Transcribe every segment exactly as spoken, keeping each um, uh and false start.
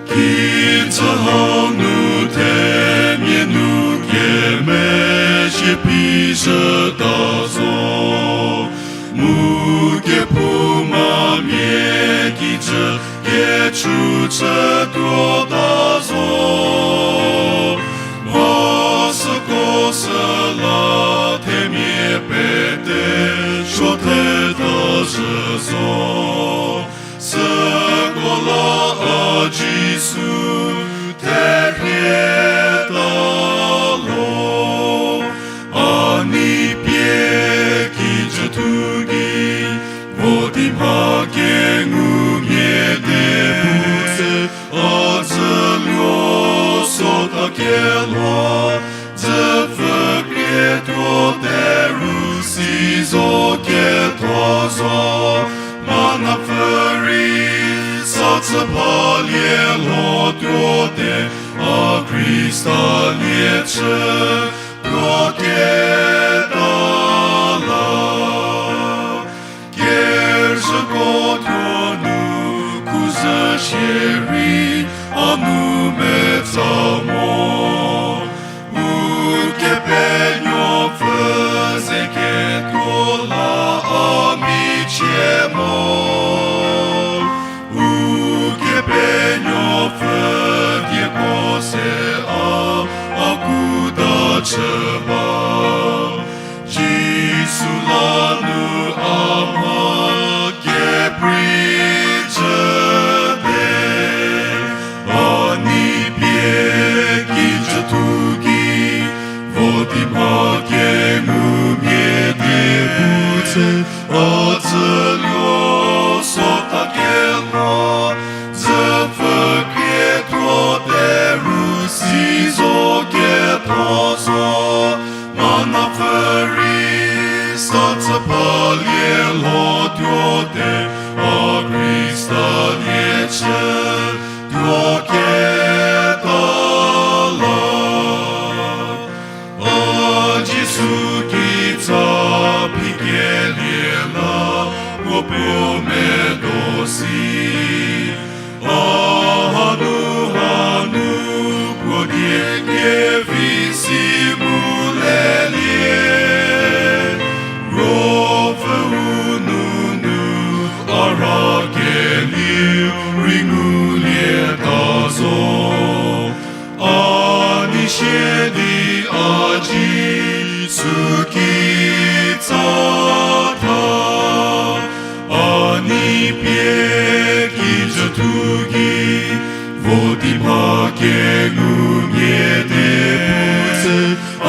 Kijü hanu themia nu kemezhie phi zhüta zo, mu kephouma mia kijü kechu chütuota zo. Mha süko süla themia pete suo theta zhü zo. Süko la a Jisu therhie ta lo, a nie pie kijü thu gei, vo di mha kengumia die bu se, a dzüluo sota kelho, dzüpfü krie tuo teru si zo ketho zo, manapfü rei sa chü phalie lho tuote, a Khrista lie chü tuo keta la. Kezhüko tuo nu kuzhü shierei a nou metsa mo. Ukepenuopfü ze ketuo la a michie mo. Ukepenuopfü dieko se a, a kuda chü ba. Jisu la nu a mha keprei chüte, a nie pie kijü thu gei, vo di mha kengumia die bu se, a dzüluo sota kelho, dzüpfü krie tuo teru si zo ketho zo, manapfü rei sa chü phalie lho tuote, a Khrista lie chü tuo keta la. A Jisu kitsa phi kelie la, puo puo medo si. A hanu hanu puo die kevi si mu lelie. Ruopfüu nunu a ra kelieu rei ngulieta zo. A nie sie di a Jisu kitsa tha, a nie pie kijü thu gei, vo di mha kengumia die bu se,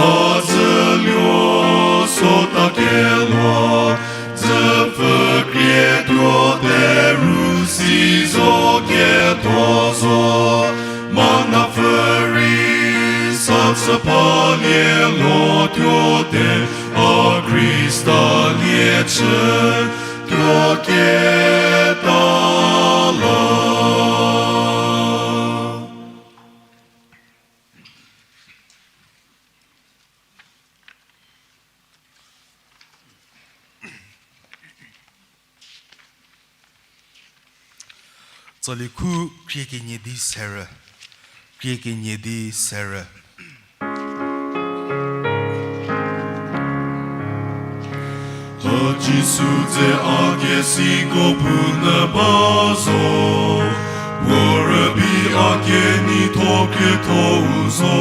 a dzüluo sota kelho, dzüpfü krie tuo teru si zo ketho zo, manapfü rei sa chü phalie lho tuote, a Khrista lie chü tuo keta la. Tsali khu krie kenie di serü, krie kenie di serü. A Jisu dze a kesiko punyü ba zo, puo rübei a keneitho khriethou zo.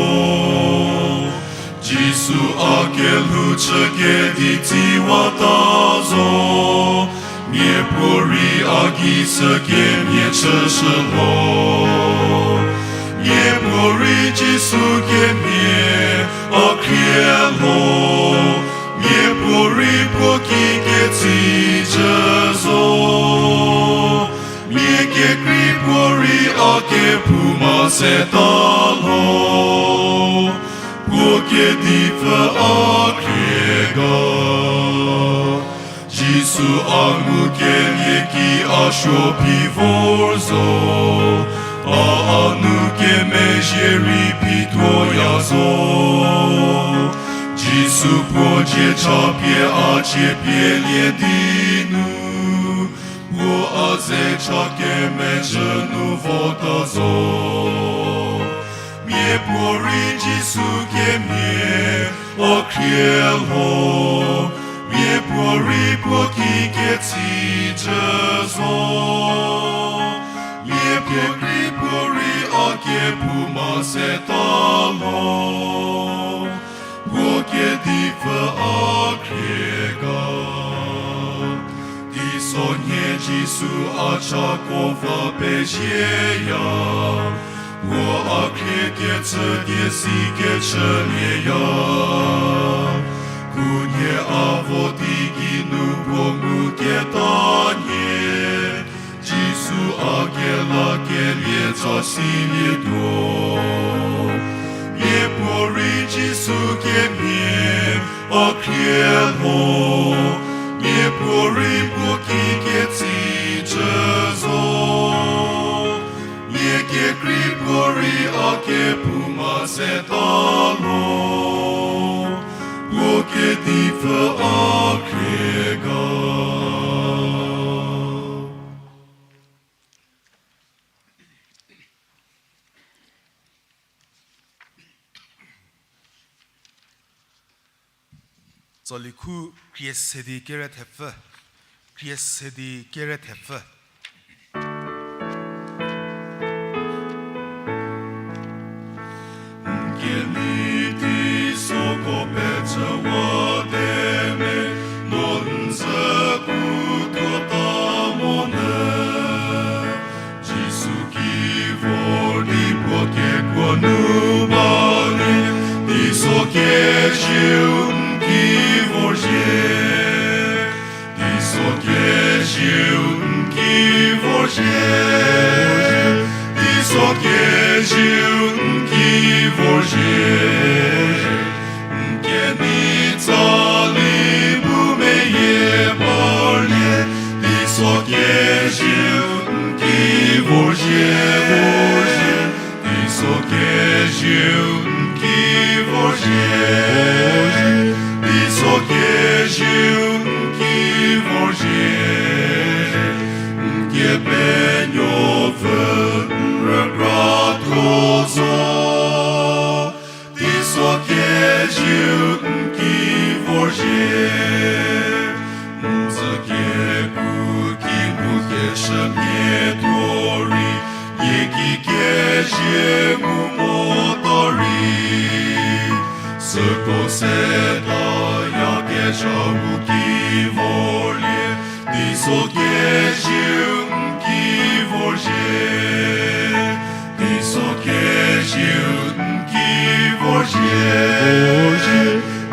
Jisu a kelhou chü kedi tsiwata zo, miapuorei a gei sü kemhie chüshü lho. Miapuorei Jisu kemhie a khrie lho, miapuorei puo ki ketsicü zo. Mia kekrei puorei a kephouma seta lho, puo kedipfü a khrie ga. Jisu a ngukelieki a suo phi vor zo, a a nou kemezhie rei phi tuoya zo. Jisu puo dzie cha pie a cie pielie di nu, puo A ze cha kemezhü nu vota zo. Miapuorei Jisu kemhie a khrie lho, miapuorei puo ki ketsicü zo. Mia kekrei puorei a kephouma seta lho, puo kedipfü a khrie ga. Teiso nhie Jisu a chako va pezieya, puo a khrie kecü die si kechülieya. Khunhie a vo di geinu puo nguketa nhie, Jisu a kelakelie tsa silietuo. Miapuorei Jisu kemhie a khrie lho, miapuorei puo ki ketsicü zo. Mia kekrei puorei a kephouma seta lho, puo kedipfü a khrie ga. Tsali khu krie se di kere thepfü, krie se di kere thepfü. N kenei teisoko pechüwate me, no n zü kutuota monyü. Jisu ki vor di puo kekuo nu balie, teiso kezieu n ki vorzhie. Teiso kezieu n ki vorzhie, teiso kezieu n ki vorzhie. N kenei tsali bu meyie parlie, teiso kezieu n ki vorzhie, vorzhie. Teiso kezieu n ki vorzhie, teiso kezieu n ki vorzhie. N Kepenuopfü n rükra thuo zo. Teiso kezieu n ki vorzhie. N zü kepu ki mu keshümhie tuo rei, nie ki kezie ngu mota rei, süko seta yakezha u ki vorlie, teiso kezieu n ki vorzhie. Teiso kezieu n ki vorzhie,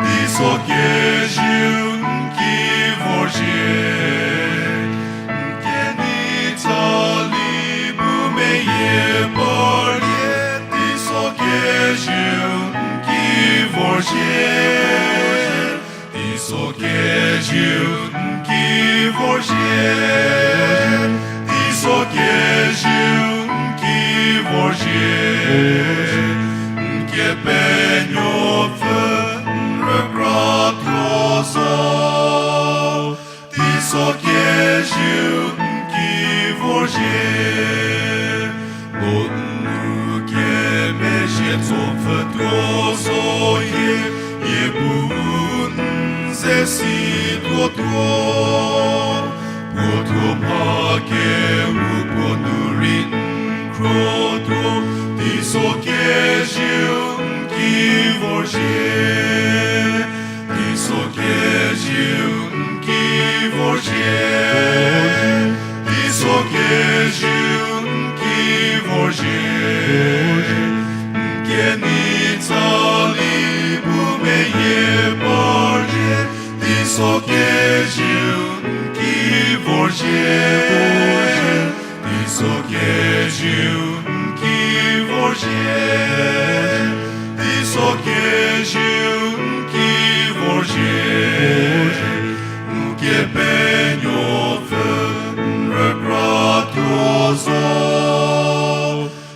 teiso kezieu n ki vorzhie. N kenei tsali bu meyie parlie, teiso kezieu n ki vorzhie. Teiso kezieu n ki vorzhie, teiso kezieu n ki vorzhie. N Kepenuopfü n rükra thuo zo. Teiso kezieu n ki vorzhie. No n nu kemezhie tso pfhütuo zo hie, nie bu n ze situotuo. Puo thuo mha keu puo nu rei n khruotuo, teiso kezieu n ki vorzhie. Teiso kezieu n ki vorzhie, teiso kezieu n ki vorzhie. N kenei tsali bu meyie parlie, teiso kezieu n ki vorzhie, teiso kezieu n ki vorzhie, teiso kezieu n ki vorzhie. N Kepenuopfü n rükra thuo zo.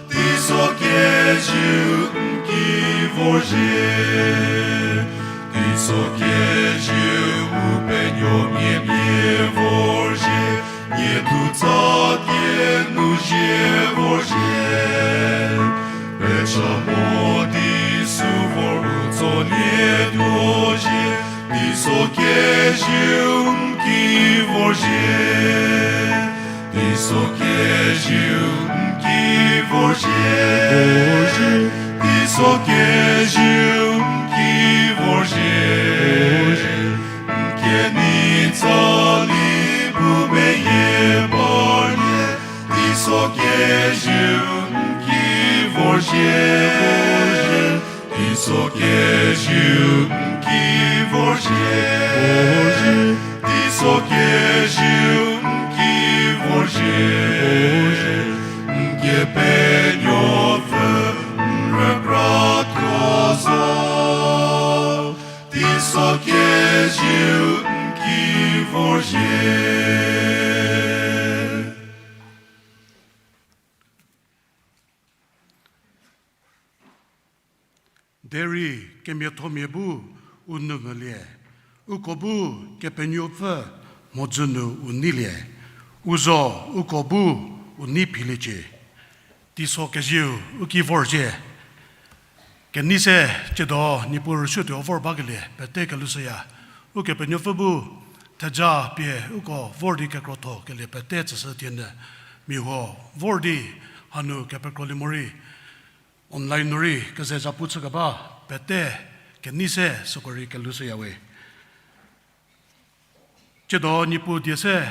Teiso kezieu n ki vorzhie, teiso kezieu u penuomia mia vorzhie. Nie thu tsa tie nu zie vorzhie, pecha mo di sü vor u tsolietuo zie, teiso keziu n ki vorzhie, teiso keziu n ki vorzhie, teiso keziu n ki vorzhie. N kenei tsali bu meyie parlie, teiso keziu n ki vorzhie, teiso keziu n ki vorzhie, teiso keziu n ki vorzhie. N Kepenuopfü n rükra tuo zo, teiso keziu n ki vorzhie. Derei kemiathomia bu u nou mvülie, uko bu Kepenuopfü mhodzü nu u neilie, u zo uko bu u nei philiecie. Teiso keziu u ki vorzhie. Kenei se tsiedo Niepuu rüsuotuo vor bakelie pete kelushüya. Ukepenuopfü bu theja pie uko vor di kekrotho kelie pete tsüshü thienyü, mia huo vor di hanu kepekrolie morei online nu rei keze zhapu chükeba pete kenei se süko rei kelushüya we. Tsiedo Niepuu die se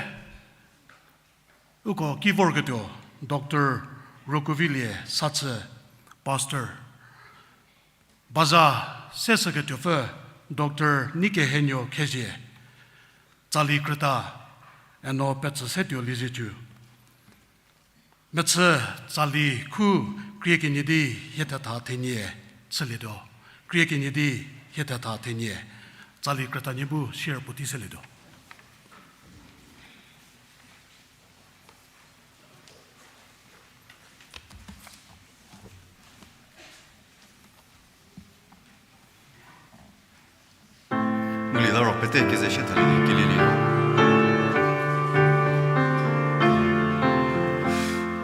uko ki vorketuo Doctor Rokuvilie Satsü, Pastor. Baza seshüketuopfü Doctor Neikehenuo Khezhie, tsali krüta, eno petsü se tuo lieziethu. Mechü tsali khu krie kenie di hie thetha thenie chülietuo, krie kenie di hie thetha thenie, tsali krütanie bu share puotei selietuo. Ngulie la ro pete keze shie thalie di kilielietuo.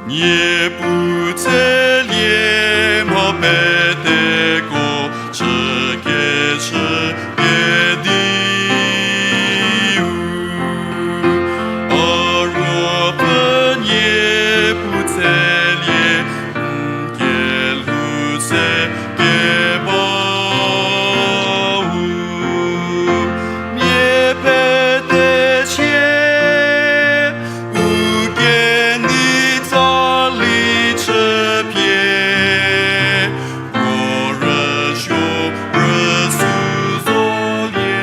Niepuu tselie mha peteko chükechü kediu, a ruopfü Niepuu tselie n kelhou se kebau, mia pete sie u kenei tsali chüpie, puo rüsuo rüsu zoliecie.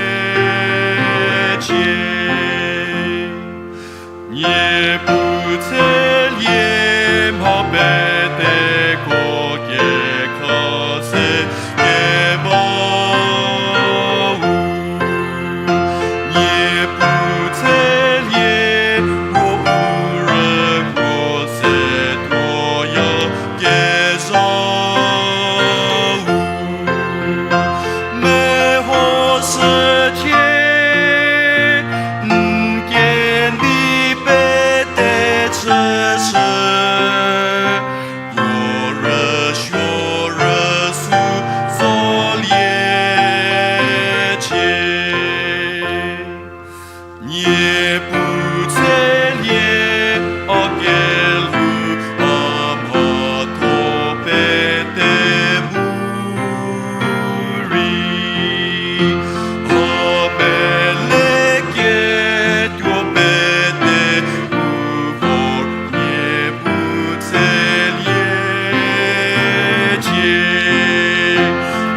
Niepuu tselie mha peteko kekha se kebau, Niepuu tselie puo u rükuo se tuoyakezhau, mehoshücie, n kenei pete chüshü, puo rüsuo rüsu zoliecie. Niepuu tselie a kelhou a mhatho pete mu rei, a meleketuo pete mu vor Niepuu tseliecie.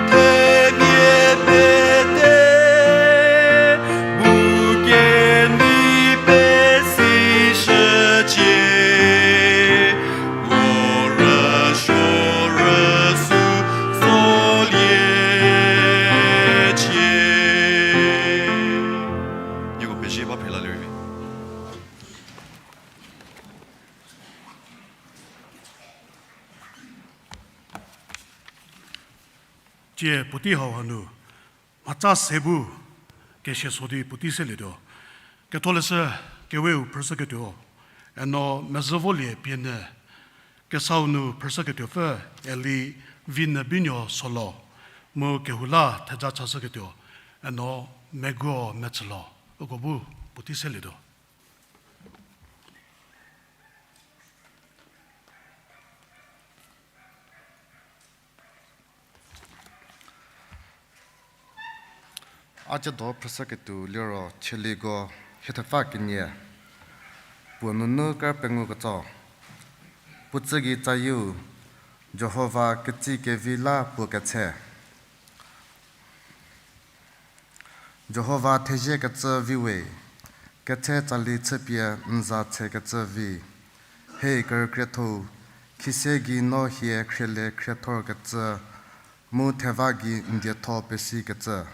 Themia pete bu kenei pesishücie, puo rüsuo rüsu zoliecie. Nieko pezie ba phela lerei. Tsie puotei hau hanu, mhatsa se bu kesia so di puotei selietuo. Ketholeshü keweu phrüshüketuo eno mezhü volie pie nyü, kesau nu phrüshüketuopfü Eli Vinyü Binuo Solo, mu kehou la theja chashüketuo eno Meguo Mechülo, uko bu puotei selietuo. A ciedo phrüshüketuo liro Tsaliko hiethepfü kenie. Puo nunu ker pengou ketso. Puo tsü gei tsayieu, Jihova ketsie kevi la puo ketse. Jihova thezie kecü vi we, ketse tsali chüpie n za tsekecü vi. He kerükrietho-u, khise gei no hie khriele khriethor kecü, mu theva gei n dietho pesikecü.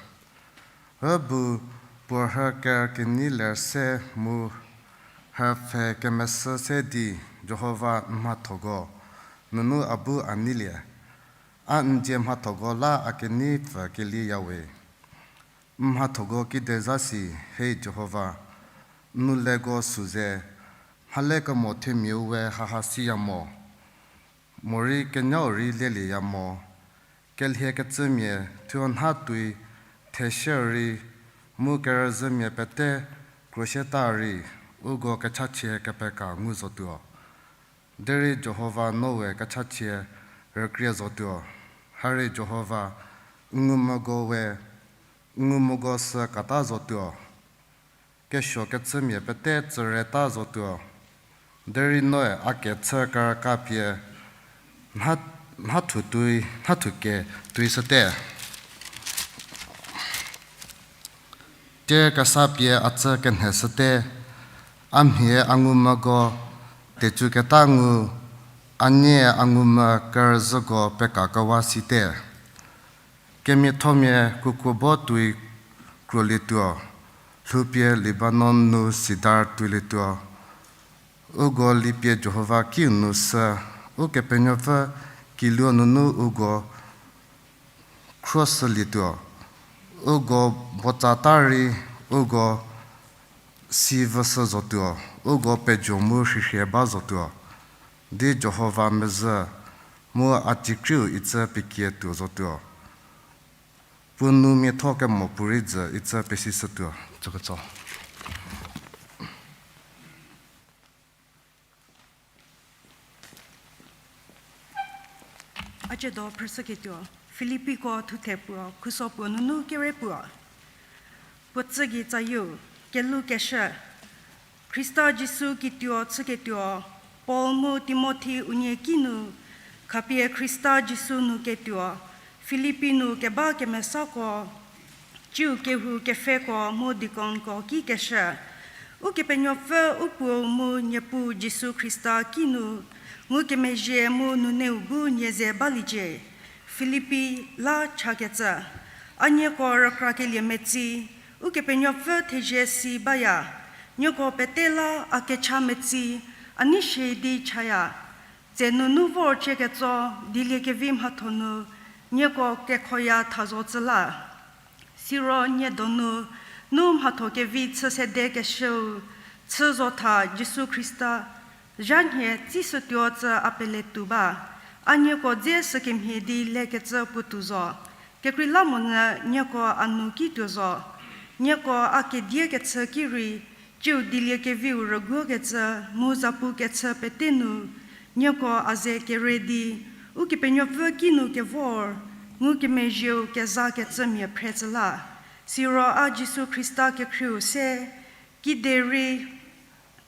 Rübu puo rhü ker kenei ler se mu rhü pfhe kemesü se di Jihova n mhathoko nunu a bu a neilie. A n dzie mhathoko la a kenei pfü kelieyawe. N mhathoko kide zha si, he Jihova, n nou leko sü ze, mhale kemo themiau we haha siya mo, morei kenyau rei lelieya mo. Kelhiekecümia thuo nha tuoi theshü rei, mu kerüzhümia pete kruosieta rei, uko kechachie kepeka ngu zotuo. Derei Jihova noe kechachie rükrie zotuo. Harei Jihova, n ngumvüko we, n ngumvüko sü kata zotuo. Kesuo kechümia pete tsüreta zotuo. Derei noe a kechü kerüka pie nha, nhathu tuoi, nhathu ke tuoishüte. Tie kesa pie a tsü kenheshüte, a mhie a ngumvüko tecüketa ngu, a nie a ngumvü kerüzhüko pekakewa site. Kemiathomia kukuo bo tuoi kruolietuo, lhoupie Lebanon nu sidar tuolietuo. Uko lipie Jihova kiu nu sü, Ukepenuopfü kiluo nunu uko khruoshülietuo. Uko botsata rei uko si vüshü zotuo, uko pejo mu rhirhie ba zotuo. Di Jihova mezhü mu a tiekriu itsü pekie tuo zotuo. Puo nou miatho kemo puorei jü itsü pesishütuo. Tsüketso. A ciedo phrüshüketuo, Filipiko thuthe puo, khuso puo nunu kere puo. Puo tsü gei tsayieu, kelhoukeshü. Khrista Jisu kituo chüketuo, Paul mu Timothi unie kinu, khapie Khrista Jisu nu ketuo, Filipi nu keba kemesako, ciu kehou kepfheko mu diakonko ki keshü. Ukepenuopfü u Puou mu Niepuu Jisu Khrista kinu, ngukemezhie mu nuneu bu nie ze baliecie. Filipi la chakecü. A nieko rükrakelie metsi, Ukepenuopfü thezie si baya. Nieko pete la a kecha metsi, a nei shie di chaya. Tse nunu vor cieketso, dieliekevi mhatho nu, nieko kekhoya tha zo tsü la. Siro nie donu, nu mhatho kevi chü sedekeshüu, chü zo tha Jisu Khrista, zhanhie tsishütuo tsü a peletuo ba, a nieko dze sükemhie di lekecü puotou zo. Kekreilamonyü nieko a nu kituo zo. Nieko a kedie kechü ki rei, ciu dieliekeviu rüguokecü mu zapu kechü pete nu, nieko a ze kere di, Ukepenuopfü kinu kevor, ngukemezhieu kezakecümia phre tsü la. Siro a Jisu Khrista kekhrieu se, kiderei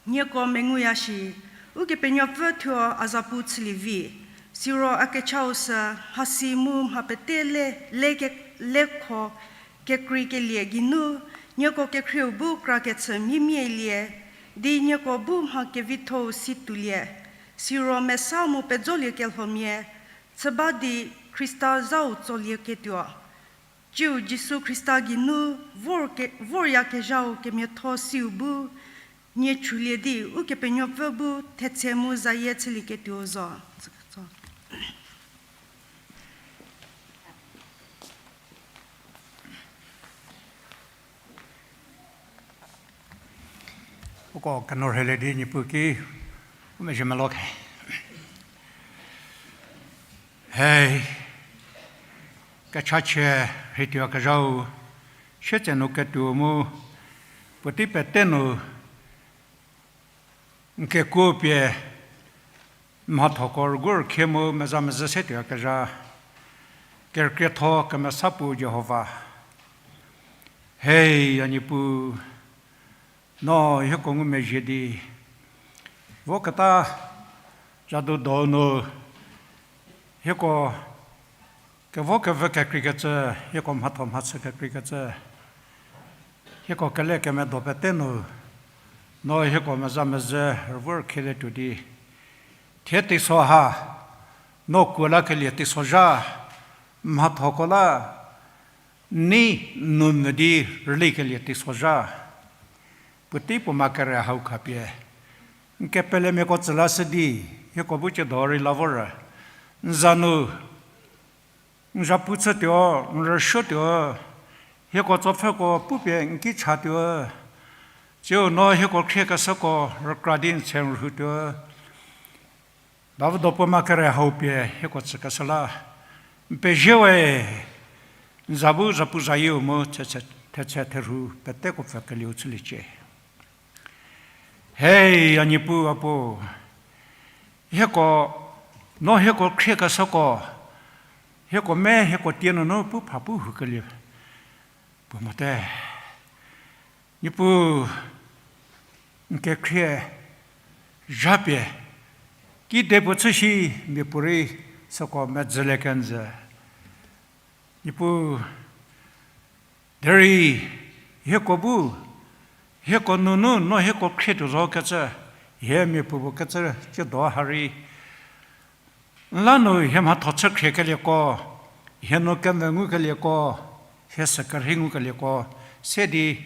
nieko menguya shi, Ukepenuopfü thuo a zapu chülie vi. Siro a kechau sü, mhasi mu mha pete le, le ke, lekho, kekreikelie geinu, nieko kekhrieu bu krakechü mhiemhielie, di nieko bu mha kevithou si tuolie, siro mesa mu pejolie kelhomia, chü ba di Khrista zhau tsolieketuo. Ciu Jisu Khrista geinu vor ke, voryakezhau kemiatho siu bu, nie chülie di Ukepenuopfü bu thetse mu zayie chülieketuo zo. Uko keno rheilie di Niepuu ki Mezhie melo khe. Hei, kechachie rheituoyakezhau, sietsenu ketuo mu, puotei pete nu, n kekuo pie, mhathoko rüguo rükhie mu meza mezhü se tuoyakezha, kerükrietho kemesa puo Jihova. Hei, a Niepuu, no hieko ngumezhie di, voketa jadu donu, hieko kevo kevü kekreikecü, hieko mhatho mhachü kekreikecü, hieko kele kemedo pete nu, no hieko meza mezhü rüguo rükhie le tuo di, thie teiso ha, no kuo lakelie teisozha, mhathoko la, nei nu mvü di rülikelie teisozha, puotei puo ma kere hau khapie, n kepelemiako tsü lashü di, hieko bu tsiedo rei la vor, n za nu, n zhapu chütuo, n rüsuotuo, hieko tsopfhüko pupie n ki chatuo, tsiu no hieko khriekeshüko rükra di n tshe n rhutuo, David puo ma kere hau pie hieko tsükeshü la, n pezie we, n za bu zapu zayieu mu thetse, thetse therhu peteko pfükelieu chüliecie. Hei, a Niepuu a Puo, hieko, no hieko khriekeshüko, hieko me hieko tie nunu pu pha pu houkelie puo mote. Niepuu, n kekhrie zhapie, kide puo chü shi miapuorei süko medzülie kenjü. Niepuu, derei hieko bu, hieko nunu no hieko khrietuo zo kecü, hie miapuo puo kecü tsiedo ha rei, n la nu hie mhatho chü khriekelieko, hie nu kemvü ngukelieko, hie sü kerhei ngukelieko, se di,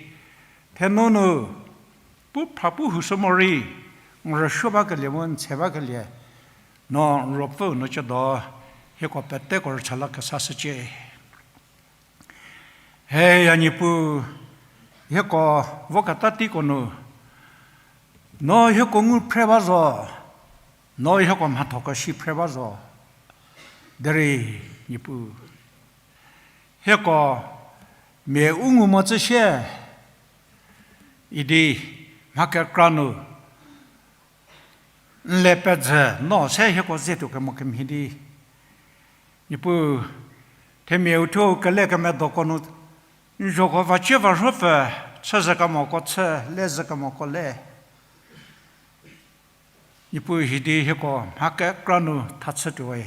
thenunu, pu pha pu houshü morei, n rüsuo bakelie mu n tshe bakelie, no n Ruopfüu nu tsiedo, hieko peteko rücha la kesashücie. Hei a Niepuu, hieko voketa teiko nu, no hieko ngu phre ba zo, no hieko mhathoko si phre ba zo, derei Niepuu, hieko mia u ngu mo tsü sie, idi mha kekra nu n le pejü no se hieko ze tuo kemo kemhie di, Niepuu, themia uthuo kele kemedoko nu, n zhoko vacie varhuopfü, chüzhü kemoko chü, lezhü kemoko le. Niepuu hidi hieko mha kekra nu thachütuo we.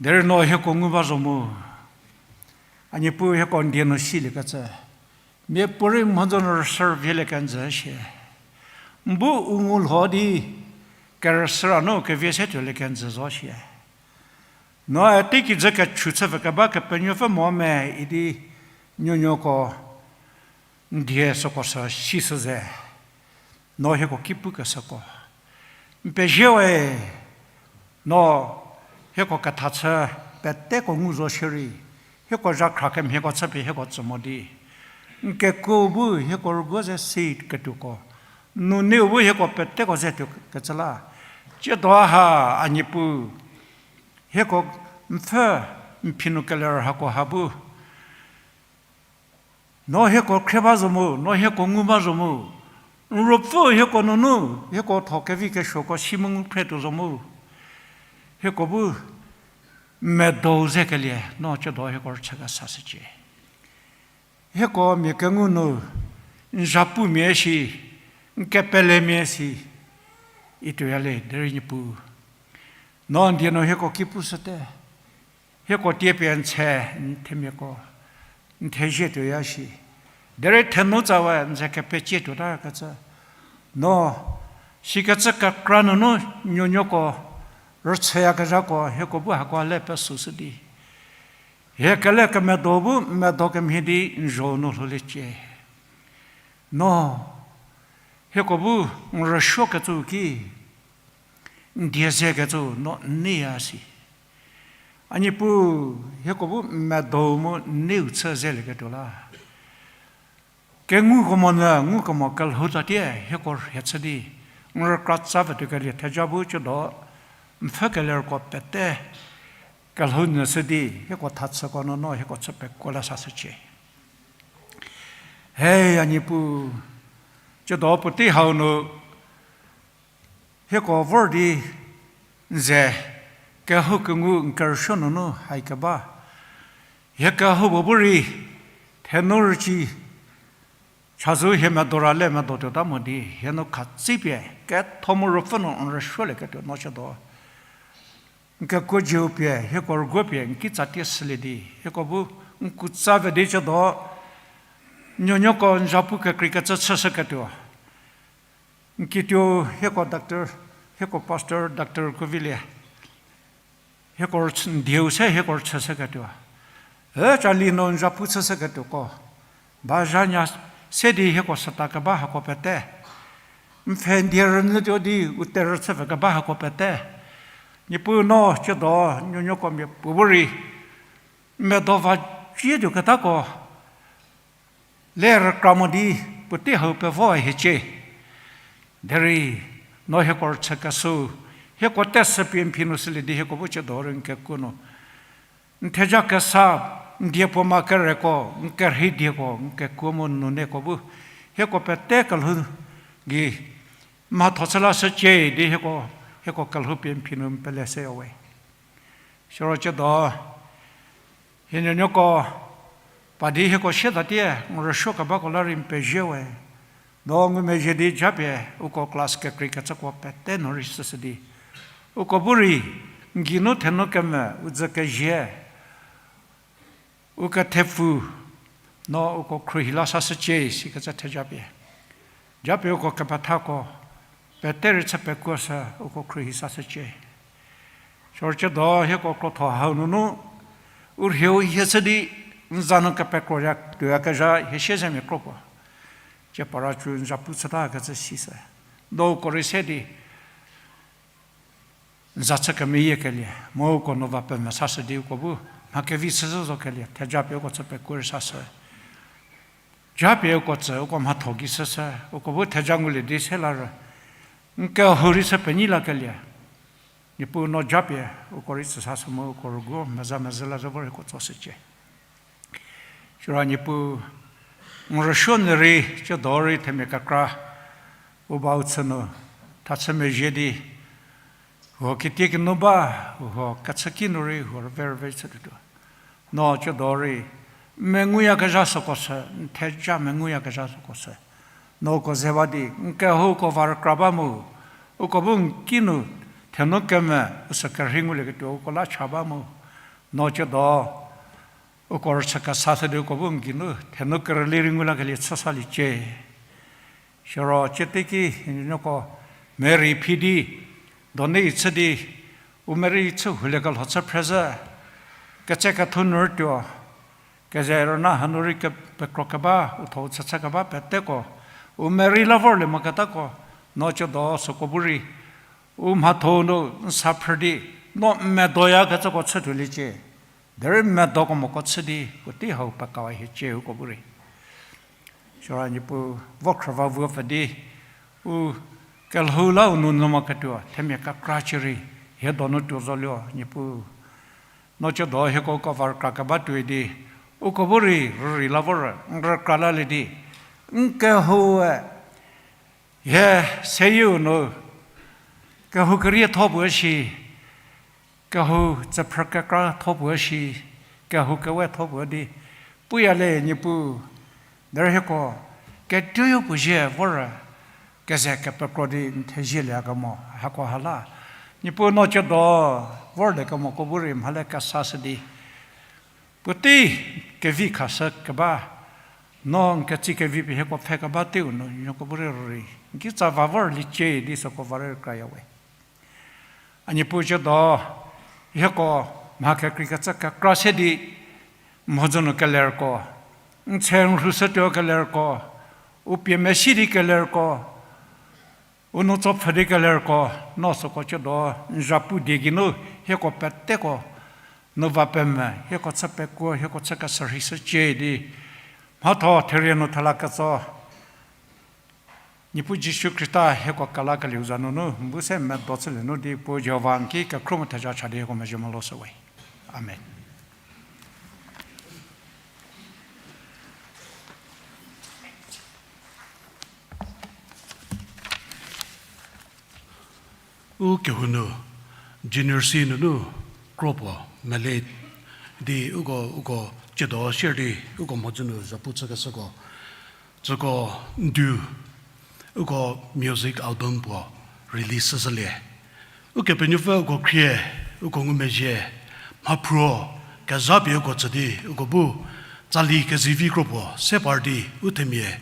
Derei no hieko ngu ba zo mu. A Niepuu hieko n die nu siliekecü, miapuorei mhodzü nu rüsü rüvielie kenjü shie. N bu u ngu lho di kerüsüra nu kevie se tuolie kenjü zo shie. No e teikijü kechu chüpfü keba Kepenuopfü mo me idi nuonuoko n die süko sü sishü ze. No hieko ki pukeshüko, n pezie we, no hieko ketha chü peteko ngu zo shierei, hieko zhakhra kemhieko chüpie hieko tsü mo di, n kekuo bu hieko rüguo ze si ketuoko, nuneu bu hieko peteko ze tuo kecü la, tsiedo ha a Niepuu, hieko n pfü n phi nu keler hako ha bu no hieko khrie ba zo mu, no hieko ngu ba zo mu. N Ruopfü hieko nunu, hieko tho kevi kesuoko si mu ngu phre tuo zo mu. Hieko bu medou zekelie, no tsiedo hieko rüchü kesashücie. Hieko mia kengu nu, n zhapumia si, n kepelemia si, ituoya le, derei Niepuu, no n die nu hieko ki pushüte, hieko tie pie n tshe, n themiako, n thezie tuoya shi. Derei thenu tsa we n ze kepecie tuotakecü. No, sikecü kekra nunu nuonuoko, rüchüyakezhako, hieko bu hako le pesüshü di, hie kele kemedo bu medo kemhie di n zho nu lhouliecie. No, hieko bu n rüsuokecü ki, n die zekecü no n neiya si. A Niepuu, hieko bu n medo mu n neiu chü zelieketuo la, kenguko monyü ngukemo kelhou tsatie hieko rhie chü di, N rükra tsa pfü tuo kelie theja bu ciedo, n pfhü kelerko pete kelhou nyü shü di, hieko thachüko nunu hieko chü pekuo la sashücie. He, a Niepuu, ciedo puotei hau nu, hieko vor di n ze kehou kengu n kerüsuo nunu haikeba, hie kehoupuo bu rei thenu rüci chazou hie medo ra le medo tuota mo di, hie nu khatsipie ketho mu ruopfü nu n rüsuolieketuo no ciedo, n kekuo jiu pie, hieko rüguo pie n kitsa tie shülie di, hieko bu n kutsa pfü di ciedo, nuonuoko n zapu kekreikecü chüshüketuo, n kituo hieko doctor, hieko pastor doctor Kuvilie, hieko rüchü-, n dieu se hieko rüchüshüketuo, e cali nu n zapu chüshüketuoko, ba zhanya se di hieko süta keba hako pete, n pfhe n die rünyütuo di u terhü chüpfü keba hako pete, Niepuu no ciedo nuonuoko miapuo bu rei n medo va cie tuoketako le rükra mo di puotei hau pevo hiecie. Derei no hieko rüchükeshüu, hieko tesü pie n phi nu shülie di hieko bu ciedo rei n kekuo nu n theja kesa, n die puoma kereko, n kerhei dieko, n kekuo mu nuneko bu hieko pete kelhou gei mhatho chü lashücie di hieko, hieko kelhou pie n phi nu n pele seya we. Siro ciedo hie nuonuoko pa di hieko sietatie n rüsuo kebako la rei n pezie we. No ngumezhie di japie uko class kekreikecüko pete nu rei shüshü di, uko bu rei n geinu thenu kemvü u dzü kezie, u kethepfu, no uko khruohi la sashücie sikecü thejapie, japie uko kepethako pete rei chü pekuoshü uko khruohi sashücie. Siro ciedo hieko krotho hau nunu u rhieu hie chü di n za nu kepekroya tuoyakezha hie siezemia kro puo, cie para cü n zapu chütakecü sishü. No uko rei se di n za chü kemeyiekelie mu uko nu va pemvü sashü di uko bu mha kevi chüshü zokelie thejapie uko chü pekuo rei sashü. Japie uko tsü uko mhatho gei shüshü, uko bu theja ngulie di se la ro n kehou rei chü penyi lakelie, Niepuu no japie uko rei tsü sashü mu uko rüguo meza mezhü la zo vor hieko tsoshücie. Siro Niepuu, n rüsuo nyü rei ciedo rei themia kekra u bau chü nu thachü mezhie di, huo kitiekinu ba, huo kechüki nu rei huo rüve rüve chütuotuo, no ciedo rei n menguyakezha süko sü, n theja menguyakezha süko sü, no uko ze ba di n kehouko va rükra ba mu, uko bu n kinu thenu kemvü u sü kerhei ngulieketuo uko la cha ba mu, no ciedo uko rüchü kesa shü di uko bu n geinu thenu kerüli rei ngu lakelie chü saliecie. Siro cie teiki nuonuoko merei phi di, donate chü di, u merei chü hulie kelho chü phrezhü, ketse kethu nu rütuo, keze rüna hanu rei ke-, pekro keba, u thou chüchü keba peteko, u merei la vorlie moketako, no ciedo süko bu rei u mhatho nu n sa phrü di, no n medoyakecüko chütuoliecie. Derei medoko moko chü di puotei hau pekawa hiecie uko bu rei. Siro Niepuu, vo khrüva vuo pfü di, u kelhou la u nou nu moketuo themia kekra cierei hie donu tuo zolie Niepuu, no ciedo hieko uko va rükra keba tuoi di, uko bu rei rürei la vor n rükra lalie di, n kehoue hie seyieu nu kehou kerietho puo shi, kehou tsüphrü kekratho puo shi, kehou kewetho puo di puya le Niepuu, derei hieko ketuoyo puo zhie vor keze kepekro di n thezieliekemo hako ha la, Niepuu no ciedo vorliekemoko bu rei mhale kesashü di, puotei kevi khashü keba, no n ketsie kevi pie hieko pfhe keba teiu nu nuoko bu rei rürei n kitsa va vorliecie di süko va rei rükraya we. A Niepuu ciedo, hieko mha kekreikecü kekra se di, mhodzü nu kelerko, n tse n rhu shütuo kelerko, u pie mesi di kelerko, u nou tso pfhü di kelerko, no süko ciedo n zapu die geinu hieko peteko nu va pemvü, hieko chü pekuo, hieko chü keshürhishücie di, mhatho therie nu thela ketso Niepuu Jisu Khrista hieko kelakelieu za nunu, n bu se medo chülie nu di Puo Jihova n ki kekhro mu theja cha di hieko mezhie molo shüwe. Amen. U kehou nu, Junior C nunu kro puo mele di uko, uko tsiedo share di uko mhodzü nu zhapu chükeshüko, tsüko ndu uko music album puo release shülie. Ukepenuopfü uko khrie, uko ngumezhie, mhaphruo kezha pie uko tsü di uko bu tsali kezivi kro puo se par di u themia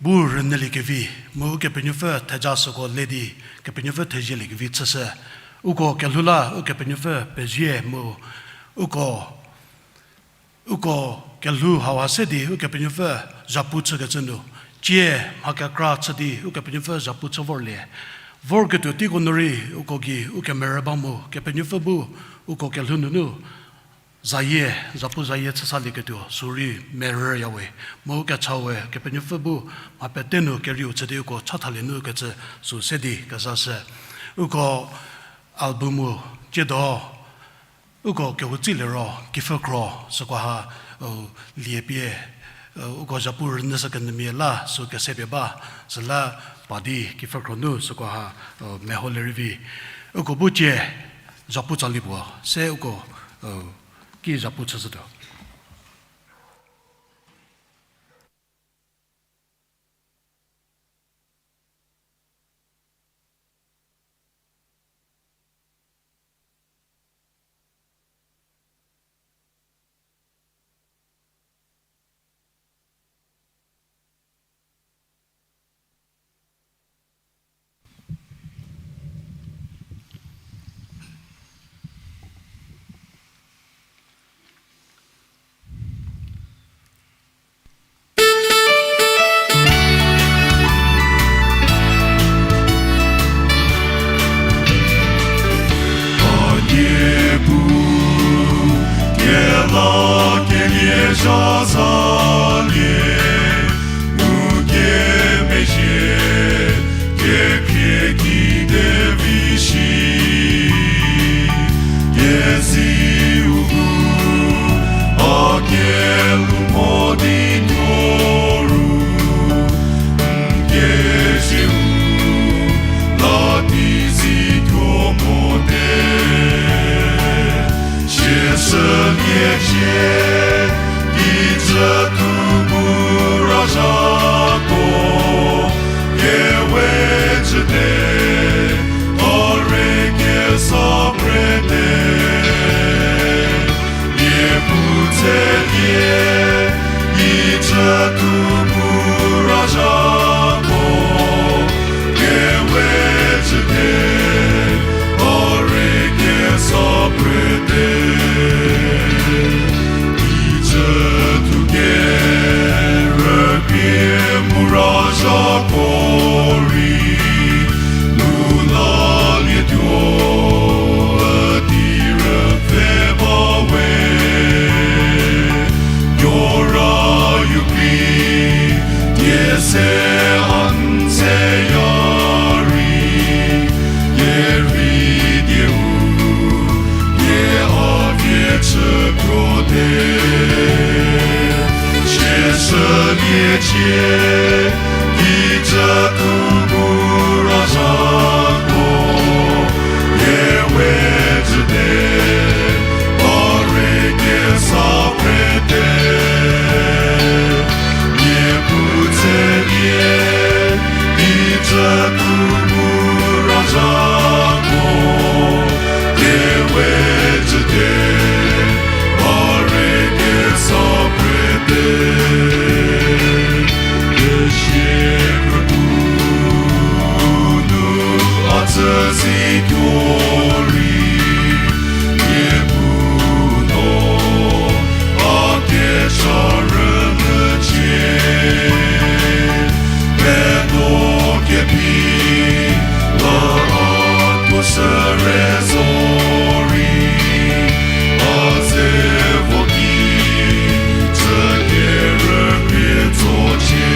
bu rünyüliekevi, mu Ukepenuopfü theja süko le di Kepenuopfü thezieliekevi chüshü. Uko kelhou la Ukepenuopfü pezie mu uko, uko kelhou hauha se di Ukepenuopfü zhapu chükecü nu, tsie mha kekra chü di Ukepenuopfü zhapu chü vorlie. Vorketuo teiko nu rei uko gei ukemerü ba mu Kepenuopfü bu uko kelhou nunu zayie, zhapu zayie chüsalieketuo sü rei merüyawe. Mu kechawe Kepenuopfü bu mha pete nu kerieu chü di uko chathalie nu kecü sü se di kezashü. Uko album-u tsiedo uko kehoutsülie ro kepfhü khro süko ha, u, lie pie, u, uko zhapu rünyüshü kenyümia la sü kesepie ba, süla pa di kepfhü khro nu süko ha, u, meholie rei vi. Uko bu tsie zhapu tsali puo se uko, u, ki zhapu chüshütuo. Aniepu kelakelie zha zalie, mu kemezhie kekhrie kide vi shi. Keziu bu a kelhou mo di tuo ru, n kezieu la di zi tuo mote. Sieshüliecie, kijü thu bu razhako, kewe jüte, ore kesa prete. Miapuotselie, kijü thu bu razhako, kewe jüte, ore kesa prete. Kijü thu kerüpie mu razhako rei, nuna lietuo üdi rüpfhe bawe. Nuorayu krei, nie se a n seya rei, nie rei dieu, nie a vie chütuote. Sieshüliecie, kijü thu bu razhako, kewe jüte, ore kesa prete. Miapuotselie, kijü thu bu razhako, kewe jüte, ore kesa prete. Kesie krüpuu nu a tsü zituo rei, nie puo no a kecha rünyücie. Pedo kepi la a tuo shürei zorei, a ze vo ki chü kerükrie tsocie.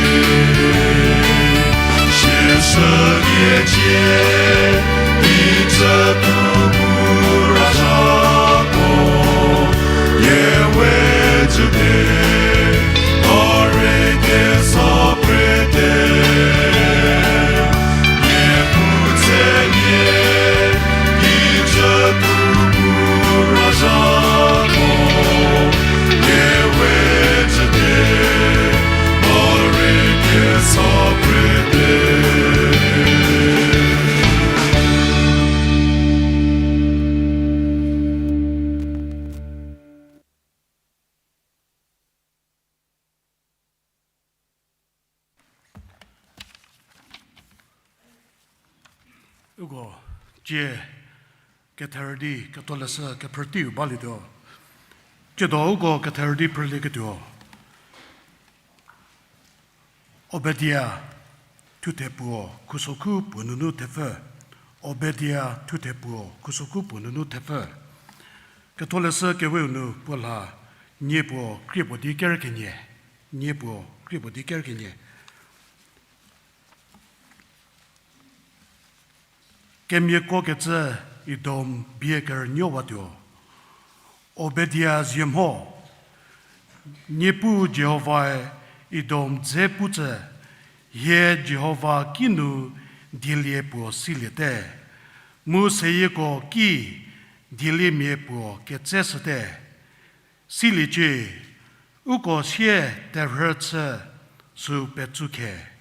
Uko cie ketherü di ketholeshü kephrüteiu balietuo. Tsiedo uko ketherü di phrülieketuo Obadia thuthe puo khusokhu puo nunu thepfü. Obadia thuthe puo khusokhu puo nunu thepfü. Ketholeshü keweu nu puo lha nie puo krie puo di ker kenie. Nie puo krie puo di ker kenie. Kemiako kecü Edom bie kerünuowatuo. Obadia zie mho. Niepuu Jihovae Edom dze pu tsü, hie Jihova kinu dielie puo siliete, mu seyieko ki dieliemia puo ketseshüte. Siliecie, uko sie terhü chü süu petsu khe.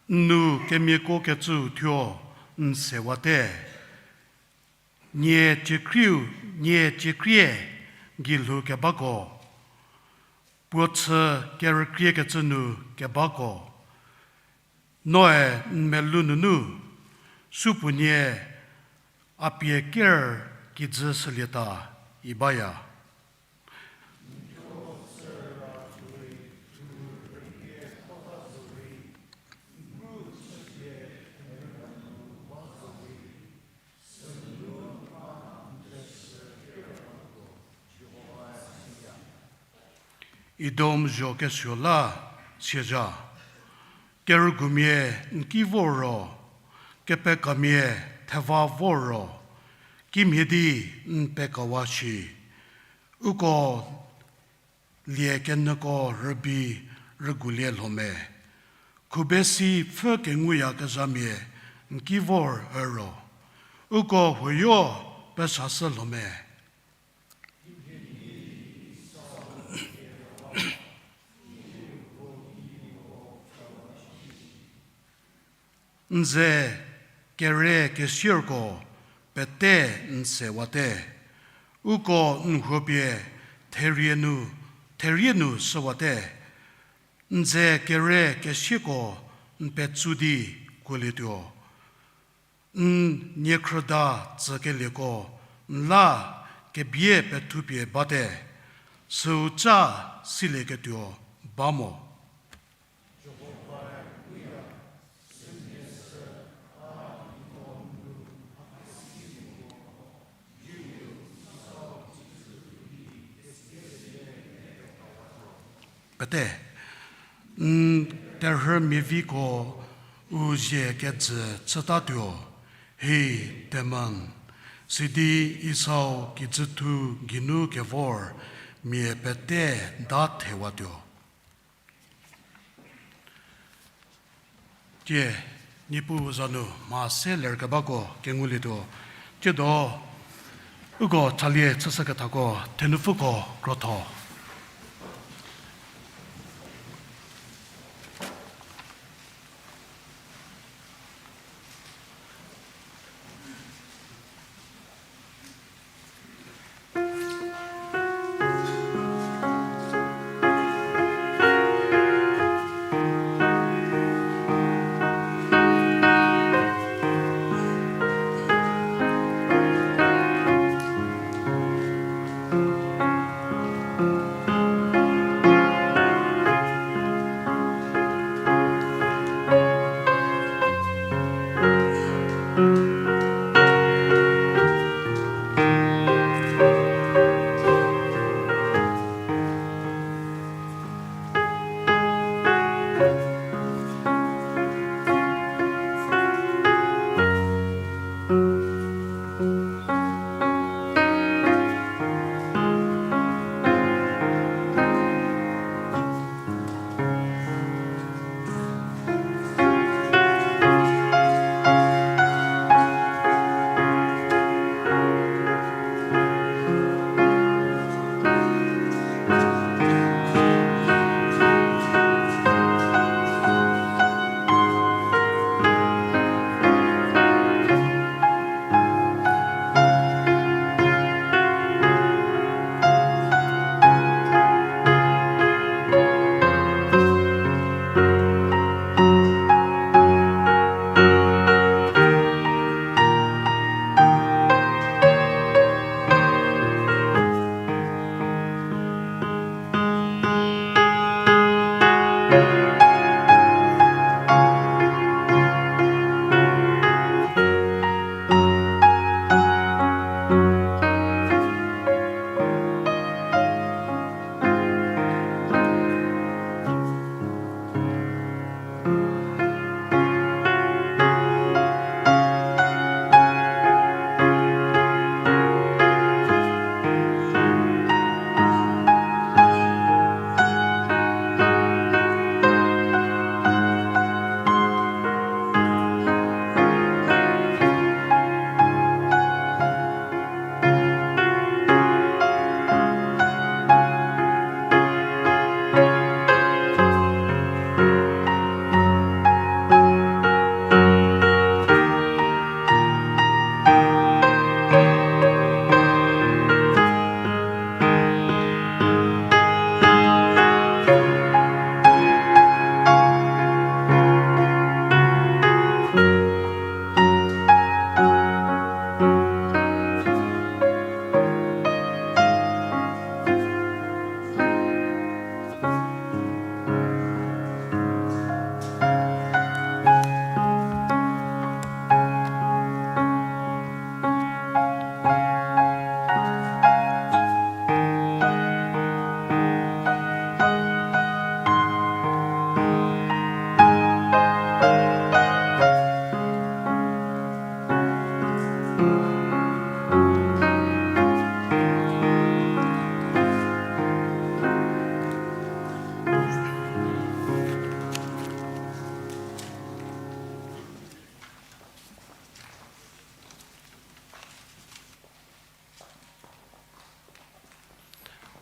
N nu kemiako kecüu thuo n sewate. Nie ciekrieu, nie ciekrie gei lhou kebako, puo chü kerükriekecü nu kebako, noe n melou nunu, supuonie a pie ker kijü shülieta, i baya. Edom zho kesuo la siezha. Kerügumia n ki vor ro, kepekamia theva vor ro, kimhie di n pekawa shi. Uko lie kenyüko rübei rügulie lho me. Khubesi pfhü kenguyakezhamia n ki vor üro, uko huoyo pesashü lho me. N ze kere kesierko pete n sewate, uko n huopie therie nu, therie nu shüwate. N ze kere kesieko n petsu di kuolietuo. N niekhrüda tsükelieko n la kebie pethupie bate, süu ca silieketuo ba mo. Pete, n terhü miaviko u zie kejü chütatuo, hi Teman, sidi Esau kijüthu geinu kevor mia pete da thewatuo. Tie, Niepuu za nu mha se lerkebako kengulietuo. Tiedo, uko thalie chüshükethako thenupfüko krotho.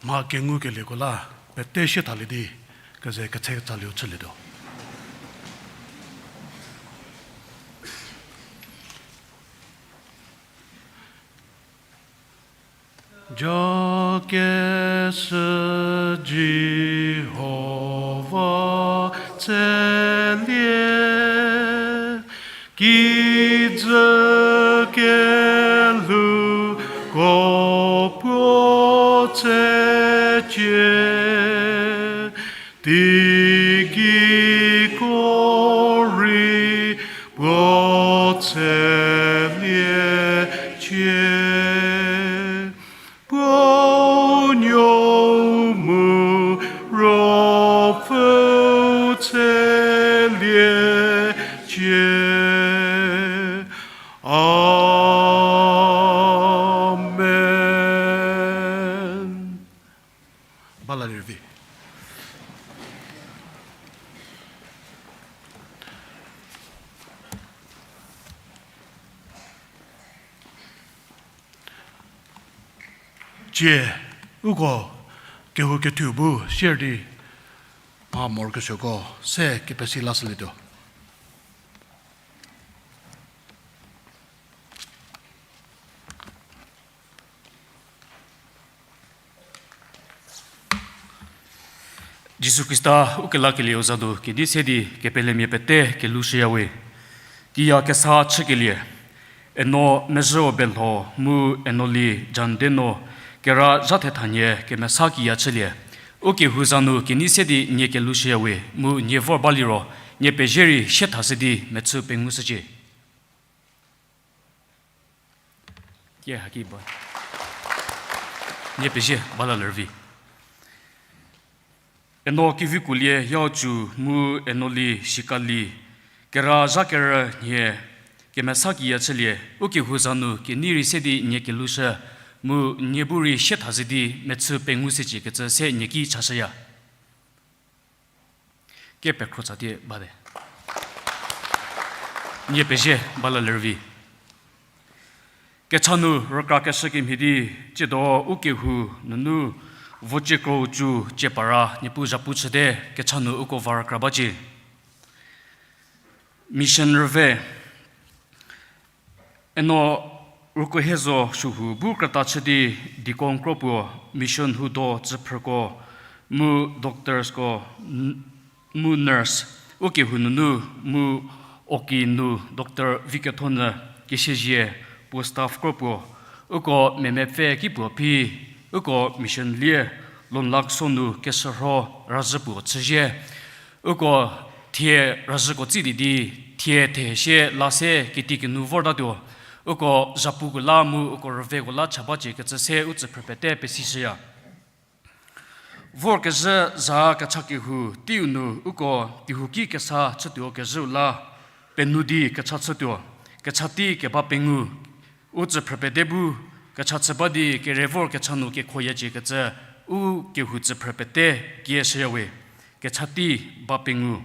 mha kengukelieko la pete sie thalie di keze ketse tsaliu chülietuo. Jakeshü Jihova tselie, kijü kelhouko puo tsecie, teigei ko rei puo tseliecie, puo nuou mu ruopfüu tseliecie. Amen. Ba la lerüvi. Tsie, uko kehou kethu bu share di, mha morokesuoko se kepesi lashülietuo. Jisu Khrista ukelakelieu za nu kenei se di kepelemia pete kelhoushüyawe. Kiya kesa chükelie, Eno Mezhüu Belho mu Enoli Jandeno kera zha thetha nie kemesa kiya chülie. Ukehou za nu kenei se di nie kelhoushüyawe mu nie vor baliro, nie pezie rei sie thashü di mechü pengushücie. Kie haki ba. Nie pezie ba la lerüvi. Eno Kevikuolie Yaocu mu Enoli Shikali kera zha kerü nie kemesa kiya chülie, ukehou za nu kenei rei se di nie kelhoushü mu nie bu rei sie thashü di mechü pengushücie kecü se nie ki chashüya. Kepekhro tsatie bate. Nie pezie ba la lerüvi. Kecha nu rükrakeshü kemhie di, tsiedo ukehou nunu vocie kro-u cu cie para Niepuu zhapu chüte, kecha nu uko va rükra bacie. Mission rüve. Eno Rukohezo Suohu bu krüta chü di deacon kro puo, mission huo do tsüphrüko, mu doctorsko, n-, mu nurse, ukehou nunu, mu Oki nu Doctor Vikethonyü Kesiezie puo staff kro puo, uko memepfü ki puo phi, uko mission lie, Lonlakso nu keshürho razhü puo chüzie, uko thie razhüko tsülie di, thie thehesie la se kiti kinu vortatuo, uko zhapuko la mu uko rüveko la cha bacie kecü se u tsüphrü pete pesishüya. Vorkezhü za kecha kehou teiu nu uko kehouki kesa chütuo kezhüu la, penuo di kecha chütuo, kecha tei keba pengou, u tsüphrü pete bu, kecha chü ba di kere vor kecha nu kekhoyacie kecü, u kehou tsüphrü pete kieshüyawe, kecha tei ba pengou.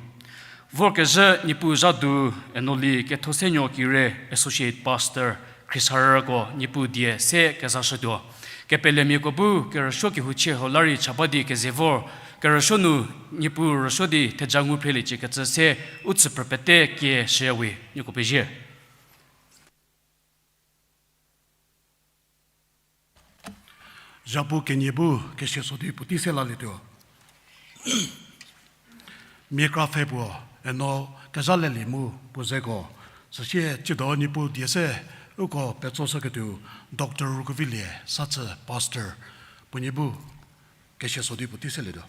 Vorkezhü Niepuu zha du Enoli Kethosenuo Kire Associate Pastor khriesarüko Niepuu die se kezashütuo. Kepelemiako bu kerüsuo kehouchie hau la rei cha ba di keze vor, kerüsuo nu Niepuu rüsuo di theja ngu phreliecie kecü se u tsüphrü pete kieshüyawe, nieko pezie. Zhapu kenie bu kesia so di puotei se lalietuo. Mia kra pfhe puo, eno kezha lelie mu puo zeko, süsie tsiedo Niepuu die se uko petsoshüketuo Doctor Rukovilie Satsü Pastor puonie bu kesia so di puotei selietuo.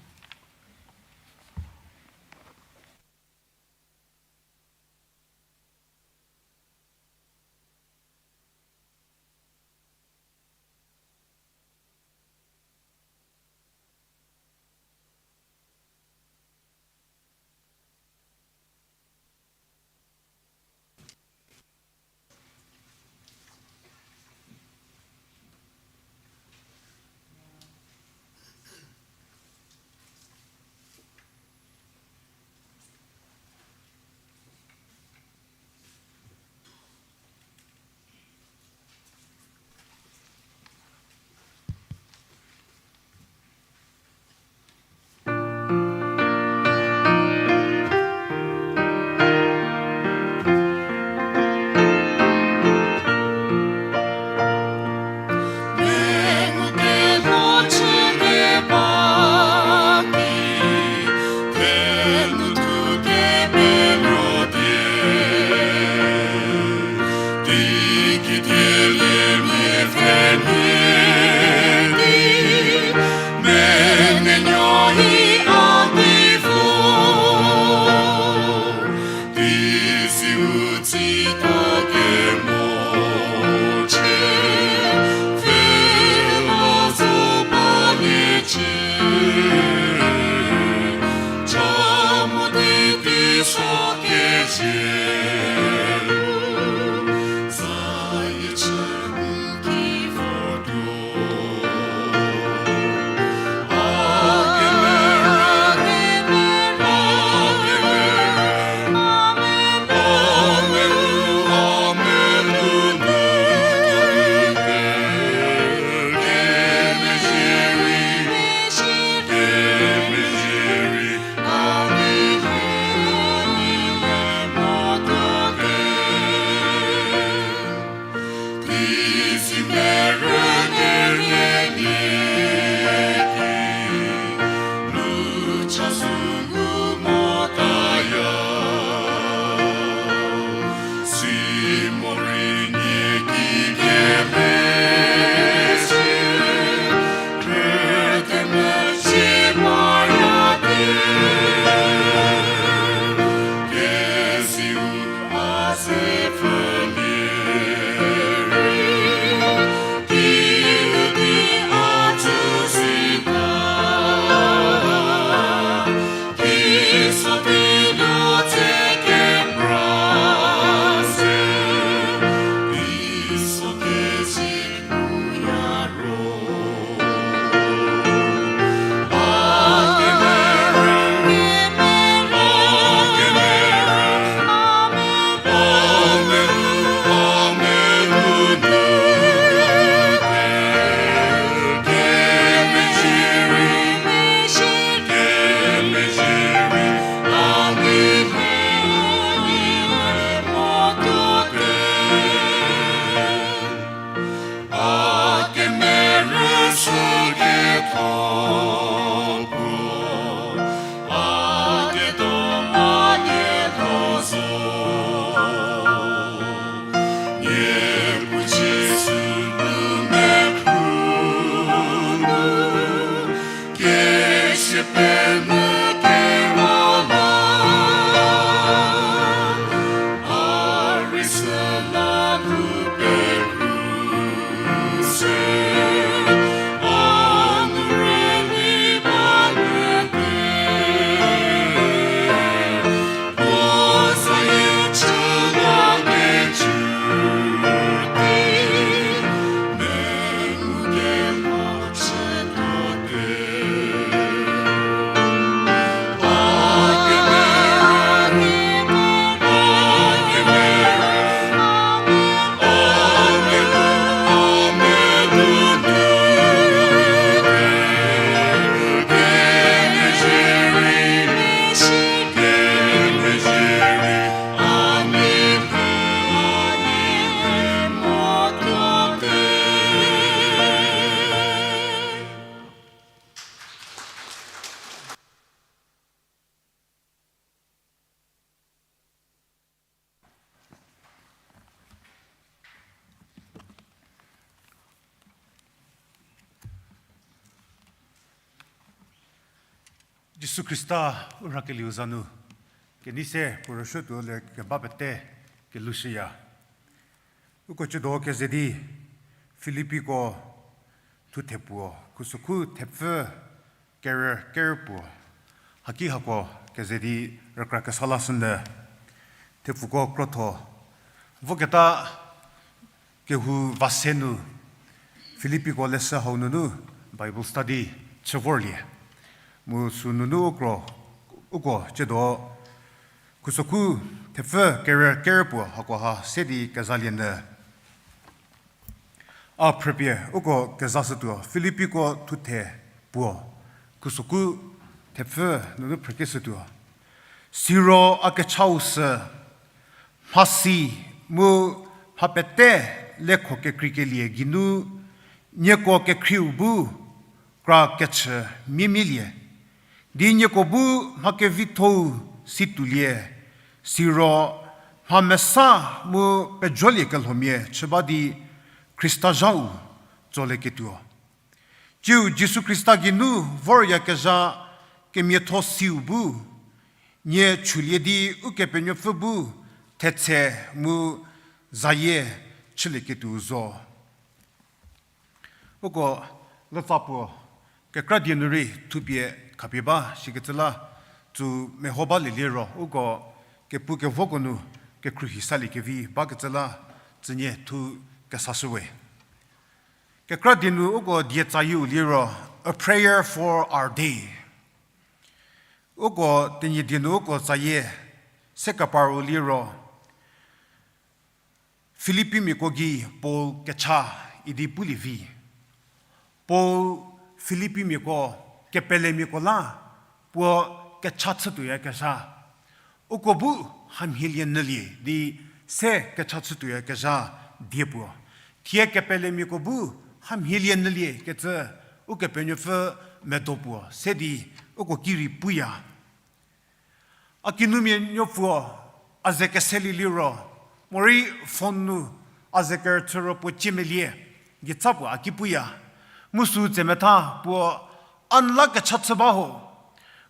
Jisu Khrista u rhakelieu za nu, kenei se puo rüshütuo ler keba pete kelushüya. Uko ciedo keze di Filipiko thuthe puo, khusokhu thepfü kerü kerü puo. Haki hako keze di rükra kesa lashünyü, thepfuko krotho voketa kehou va se nu, Filipiko leshü hau nunu Bible study chü vorlie. Mu sü nunu uko, uko ciedo khusokhu thepfü kerü kerü puo hakoha se di kezalienyü. A phrüpie uko kezashütuo, Filipiko thuthe puo, khusokhu thepfü nunu phrükeshütuo. Siro a kechau sü, mhasi mu mha pete lekho kekreikelie geinu, nieko kekhrieu bu kra kechü miemielie. Di nieko bu mha kevithou situolie, siro mha mesa mu pejolie kelhomia chü ba di Khrista zhau tsolieketuo. Tsiu Jisu Khrista geinu voryakezha kemiatho siu bu, nie chülie di Ukepenuopfü bu thetse mu zayie chülieketuo zo. Uko lütsa puo Kekra die nu rei thupie khapie ba shikecü la, tsü meho balieliro uko kepu kevoko nu kekhruohi saliekevi bakecü la, tsünie thu kesashüwe. Kekra die nu uko die tsayieu liro, A Prayer for Our Day. Uko Tenyidie nu uko tsayie se keparu liro, Filippimiako gei Paul kecha idi pulie vi. Paul Filippimiako kepelemiako la puo kecha chütuoyakezha, uko bu hamhielie nyülie di se kecha chütuoyakezha die puo. Thie kepelemiako bu hamhielie nyülie kecü Ukepenuopfü medo puo se di uko ki rei puya. A kinumia nuopfuo a ze keselie liro, morei phone nu a ze kerüchü ro puo ciemelie, gei tsa puo a ki puya. Mu sü tsemetha puo a n la kecha chü ba ho.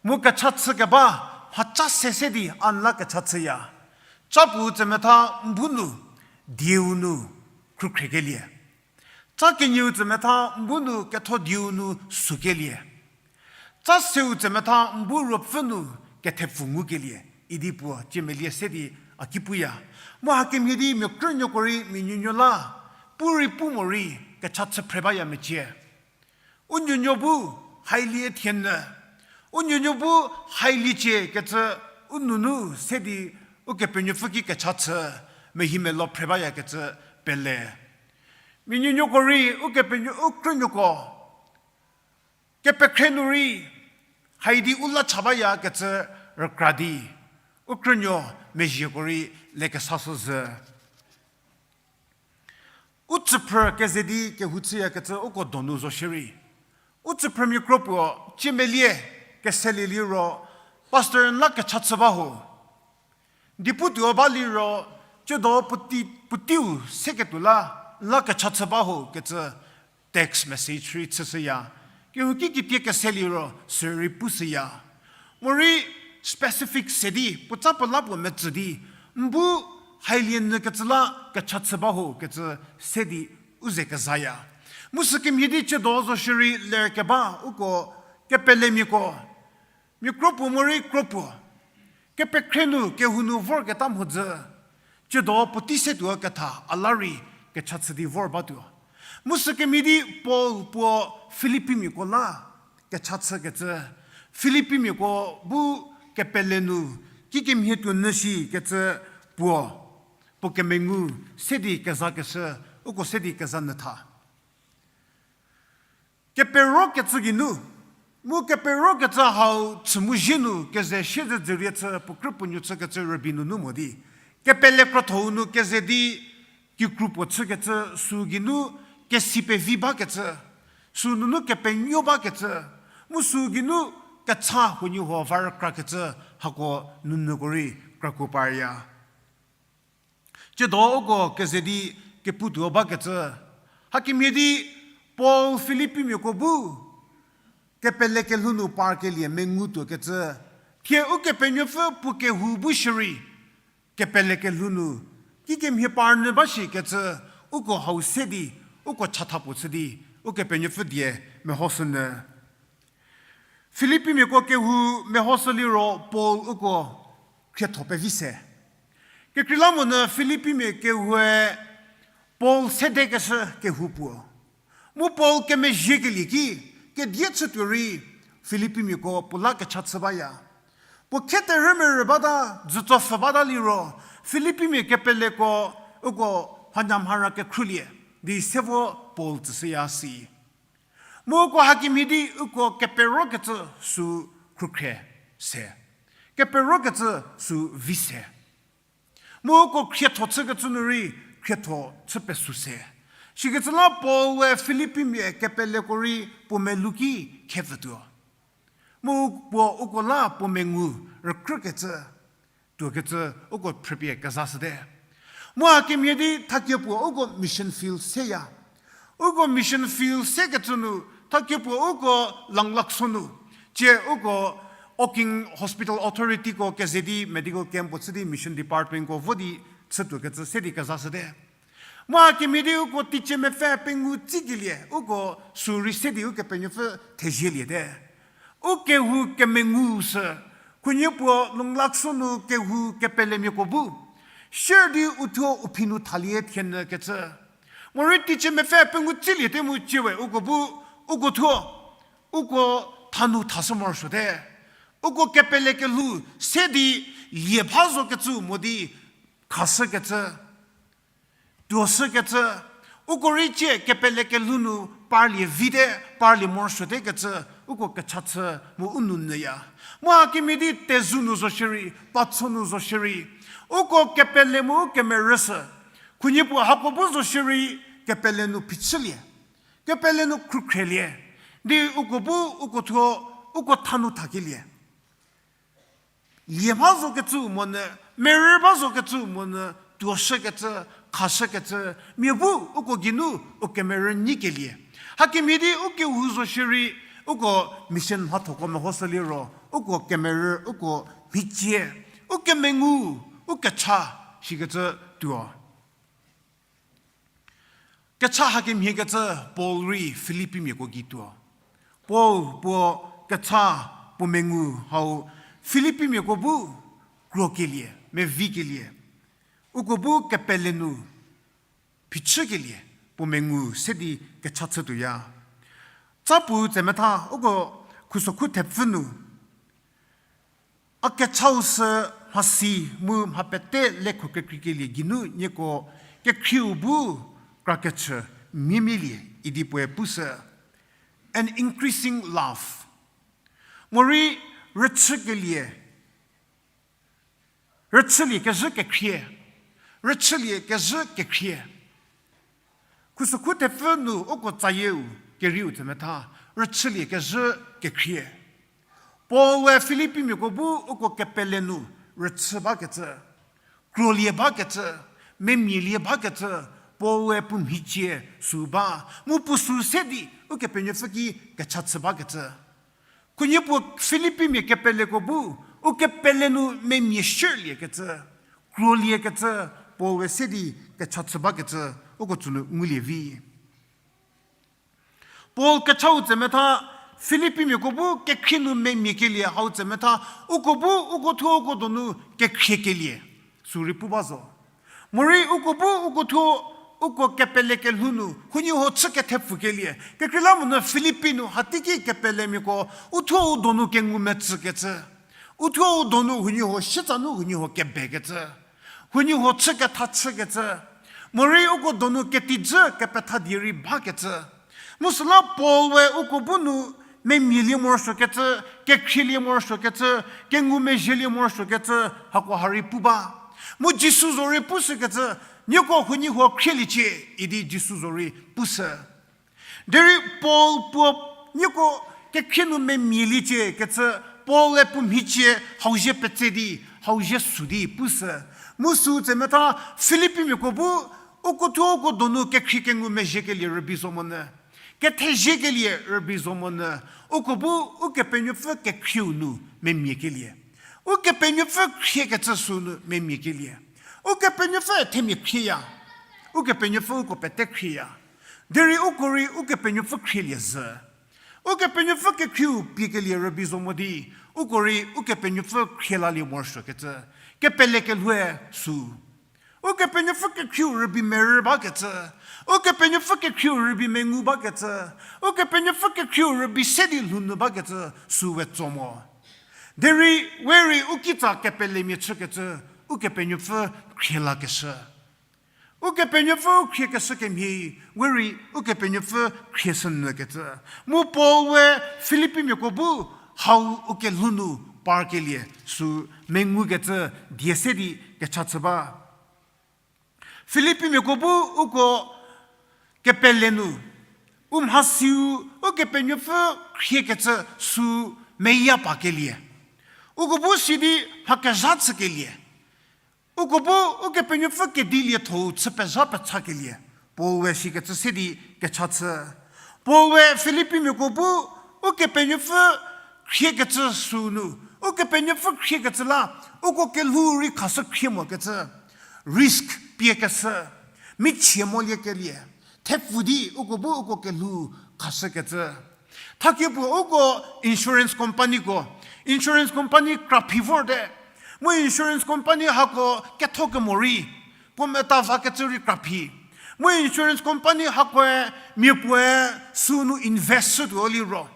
Mu kecha chü keba mhaca se se di a n la kecha chüya. Ca puo tsemetha n bu nu dieu nu khrükhrekelie. Ca kenieu tsemetha n bu nu ketho dieu nu sükelie. Ca seu tsemetha n bu ruopfü nu kethepfü ngukelie idi puo ciemelie se di a ki puya. Mu hakemhie di mia krünuoko rei mia nuonuo la pu rei pu morei kecha chü phre baya mecie. U nuonuo bu hailie thienyü, u nuonuo bu hailiecie kecü u nunu se di Ukepenuopfü ki kecha chü mehi melo phre bayakecü pele. Mia nuonuoko rei Ukepenuo u krünuoko kepekhre nu rei haidi u la cha bayakecü rükra di, u krünuo mezhieko rei lekesashü zhü. U tsüphrü keze di kehou chüyakecü uko donu zo shierei, u tsüphrümia kro puo ciemelie keselie liro, pastor n la kecha chü ba ho. Di putuo ba liro, tsiedo puotei, puoteiu seketuo la n la kecha chü ba ho kecü text message rei chüshüya. Kehouki kitie keselie ro sü rei pushüya. Morei specific se di puotsa puo la puo metsü di, n bu hailie nyü kecü la kecha chü ba ho kecü se di u ze kezaya. Mu sükemhie di tsiedo zo shierei lerkeba uko kepelemiako, mia kro puo morei kro puo, kepekhre nu kehou nu vorketa mhodzü, tsiedo puotei setuo ketha a la rei kecha chü di vor batuo. Mu sükemhie di Paul puo Filippimiako la kecha chükecü, Filippimiako bu kepele nu kikemhie tuo nyü shikecü puo, puo kemengu se di kezakeshü, uko se di keza nyü tha. Keperokecü geinu, mu keperokecü hau chü mu zie nu keze siezedzürie chü puo krü puo nuo chükecü rübei nunu mo di, kepele krotho-u nu keze di kikru puo chükecü sü geinu kesi pevi bakecü, sü nunu kepenuo bakecü, mu sü geinu kecha huoniehuo va rükrakecü hako nunyüko rei krakuo parya. Tsiedo uko keze di keputuo bakecü, hakemhie di Paul Filippimiako bu kepele kelhou nu parkelie mengu tuokecü, thie Ukepenuopfü puo kehou bu shierei kepele kelhou nu kikemhie par nyü ba shikecü, uko hau se di, uko chatha puo chü di Ukepenuopfü die mehoshünyü. Filippimiako kehou mehoshü liro Paul uko khrietho pevi se. Kekreilamonyü Filippimia kehoue Paul sedekeshü kehou puo. Mu Paul kemezhiekelie ki, kedie chütuo rei Filippimiako puo la kecha chü baya. Puo khe terhü merü bata, dzütso pfhü bata liro, Filippimia kepeleko uko mhanyamhara kekhruolie di se vo Paul tsüshüya si. Mu uko hakemhie di uko keperokecü sü khrükhrie se. Keperokecü sü vi se. Mu uko khrietho chükecü nu rei khrietho chü pesü se. Sikecü la Paul-e Filippimia kepeleko rei puo melou ki khepfütuo. Mu puo uko la puo mengu rükrükecü tuokecü uko phrüpie kezashüte. Mu hakemhie di thakie puo uko mission field seya. Uko mission field sekecü nu thakie puo uko Langlaksü nu, tsie uko Oking Hospital Authority-ko keze di medical camp puo chü di mission department-ko vo di chütuokecü se di kezashüte. Mu hakemhie di uko teicie mepfü pengou tsikelie, uko sü rei se di Ukepenuopfü thezieliete. U kehou kemengu sü, khunhie puo Lunglaksü nu kehou kepelemiako bu, sier di uthuo u phi nu thalie thienyü kecü. Morei teicie mepfü pengou tsiliete mu tsiewe uko bu, uko thuo, uko thanu thashü morosuote. Uko kepele kelhou se di lie ba zo kecü mo di khashü kecü, tuoshü kecü, uko rei cie kepele kelhou nu parlie vite, parlie morosuote kecü, uko kecha chü mu u nou nyüya. Mu hakemhie di tezou nu zo shierei, patso nu zo shierei, uko kepele mu kemerü sü, khunhie puo hako bu zo shierei, kepele nu phichülie, kepele nu khrükhrelie, di uko bu uko thuo, uko thanu thakelie. Lie ba zo kecü monyü, merü ba zo kecü monyü, tuoshü kecü, khashü kecü, mia bu uko geinu u kemerü nyikelie. Hakemhie di u kehou zo shierei, uko mission mhathoko mehoshü liro, uko kemerü, uko mhicie, u kemengu, u kecha, shikecü tuo. Kecha hakemhie kecü Paul rei Filipimiako gei tuo. Paul puo kecha puo mengu hau Filipimiako bu krokelie, mevikelie, uko bu kepele nu phichükelie, puo mengu se di kecha chütuoya. Tsa puo tsemetha uko khusokhu thepfü nu, a kechau sü mhasi mu mha pete lekho kekreikelie geinu nieko kekhrieu bu krakechü miemielie idi puoe pushü. An increasing love. Morei rüchükelie, rüchülie kezhü kekhrie, rüchülie kezhü kekhrie. Khusokhu thepfü nu uko tsayieu kerieu tsemetha, rüchülie kezhü kekhrie. Paul-e Filipimiako bu uko kepele nu rüchü bakecü, krolie bakecü, memielie bakecü, Paul-e puo mhicie sü ba, mu puo sü se di Ukepenuopfü ki kecha chü bakecü. Khunhie puo Filipimia kepeleko bu, u kepele nu memia shierliekecü, kroliekecü, Paul-e se di kecha chü bakecü, uko tsünu ngulie vi. Paul kechau tsemetha, Filipimiako bu kekhrie nu memia kelie hau tsemetha, uko bu uko thuo uko donu kekhrie kelie, sü rei pu ba zo. Morei uko bu uko thuo uko kepele kelhou nu, huoniehuo chü kethepfukelie. Kekreilamonyü Filipi nu hateiki kepelemiako, u thuo u donu kengumetsükecü. U thuo u donu huoniehuo sietsa nu huoniehuo kebekecü. Huoniehuo chü ketha chükecü. Morei uko donu ketijü kepetha die rei bakecü. Mu süla Paul-e uko bu nu memielie morosuokecü, kekhrielie morosuokecü, kengumezhielie morosuokecü, hako ha rei pu ba. Mu Jisu zorei pushükecü, nieko huoniehuo khrieliecie, idi Jisu zorei pushü. Derei Paul puo nieko kekhrie nu memieliecie kecü, Paul-e puo mhicie hau zhie petse di, hau zhie sü di pushü. Mu sü tsemetha Filipimiako bu, uko thuo uko donu kekhrie kengumezhiekelie rübei zo monyü. Kethezie kelie rübei zo monyü, uko bu Ukepenuopfü kekhrieu nu memia kelie. Ukepenuopfü khriekecü sünu memia kelie. Ukepenuopfü themia khrieya. Ukepenuopfü uko pete khrieya. Derei uko rei Ukepenuopfü khrielie zhü. Ukepenuopfü kekhrieu piekelie rübei zo mo di, uko rei Ukepenuopfü khrie lalie morosuokecü. Kepele kelhoue sü. Ukepenuopfü kekhrieu rübei merü bakecü, Ukepenuopfü kekhrieu rübei mengu bakecü, Ukepenuopfü kekhrieu rübei se di lhou nu bakecü süu we tso mo. Derei we rei u kitsa kepelemia chükecü, Ukepenuopfü khrie lakeshü. Ukepenuopfü khriekeshü kemhie, we rei Ukepenuopfü khrieshü nyükecü. Mu Paul we Filipimiako bu hau u kelhou nu parkelie sü mengukecü die se di kecha chü ba. Filipimiako bu uko kepele nu, u mhasiu Ukepenuopfü khriekecü sü meya pakelie. Uko bu sidi mha kezha chükelie. Uko bu Ukepenuopfü kedilietho-u chü pezha pechakelie, Paul we sikecü se di kecha chü. Paul we Filipimiako bu Ukepenuopfü khriekecü sünu, Ukepenuopfü khriekecü la, uko kelhou rei khashü khrie mokecü, risk piekeshü. michie moliekelie, thepfu di uko bu uko kelhou khashükecü. Thakie puo uko insurance companyko, insurance company kraphi vorte. Mu insurance company hako ketho kemo rei, puo meta vakecü rei kraphi. Mu insurance company hakoe mia puoe sünu invest shütuo liro,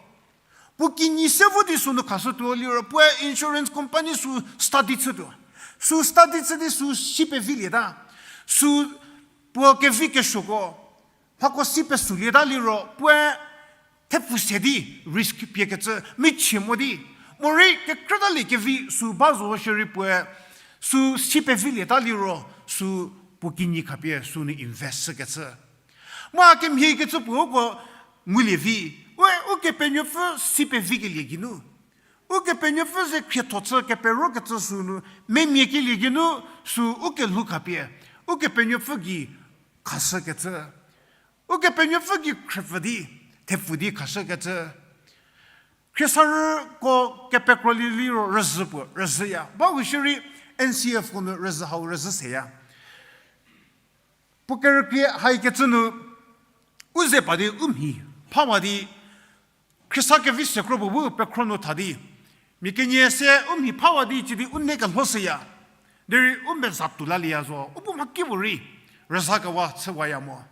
puo kinyi se vo di sünu khashütuo liro, puoe insurance company sü study chütuo. Sü study chü di sü si pevilieta. Sü puo kevi kesuoko, hako si pesulieta liro, puoe thepfu se di risk piekecü michie mo di. Morei kekrütalie kevi sü ba zo shierei puoe, sü si pevilieta liro, sü puo kinyi khapie sünu invest shükecü. Mu a kemhie kecü puo uko ngulie vi, we Ukepenuopfü si pevikelie geinu, Ukepenuopfü ze khrietho chü keperokecü sünu memia kelie geinu, sü ukelhou khapie Ukepenuopfü gei khashükecü. Ukepenuopfü gei khrüpfü di, thepfu di khashükecü. Khriesarüko kepekrolie liro rüzhü puo, rüzhüya. Ba u shierei N C F ko nu rüzhü hau rüzhü seya. Puo kerükrie haikecü nu, u ze pa di u mhi phawa di, Khrista kevi sekro puo bu pekhro nu tha di, mia kenie se u mhi phawa di cü di u nei kelhoshüya. Derei u meza tuo lalieya zo, u bu mhakipuorei rüzhakewa chüwaya mo.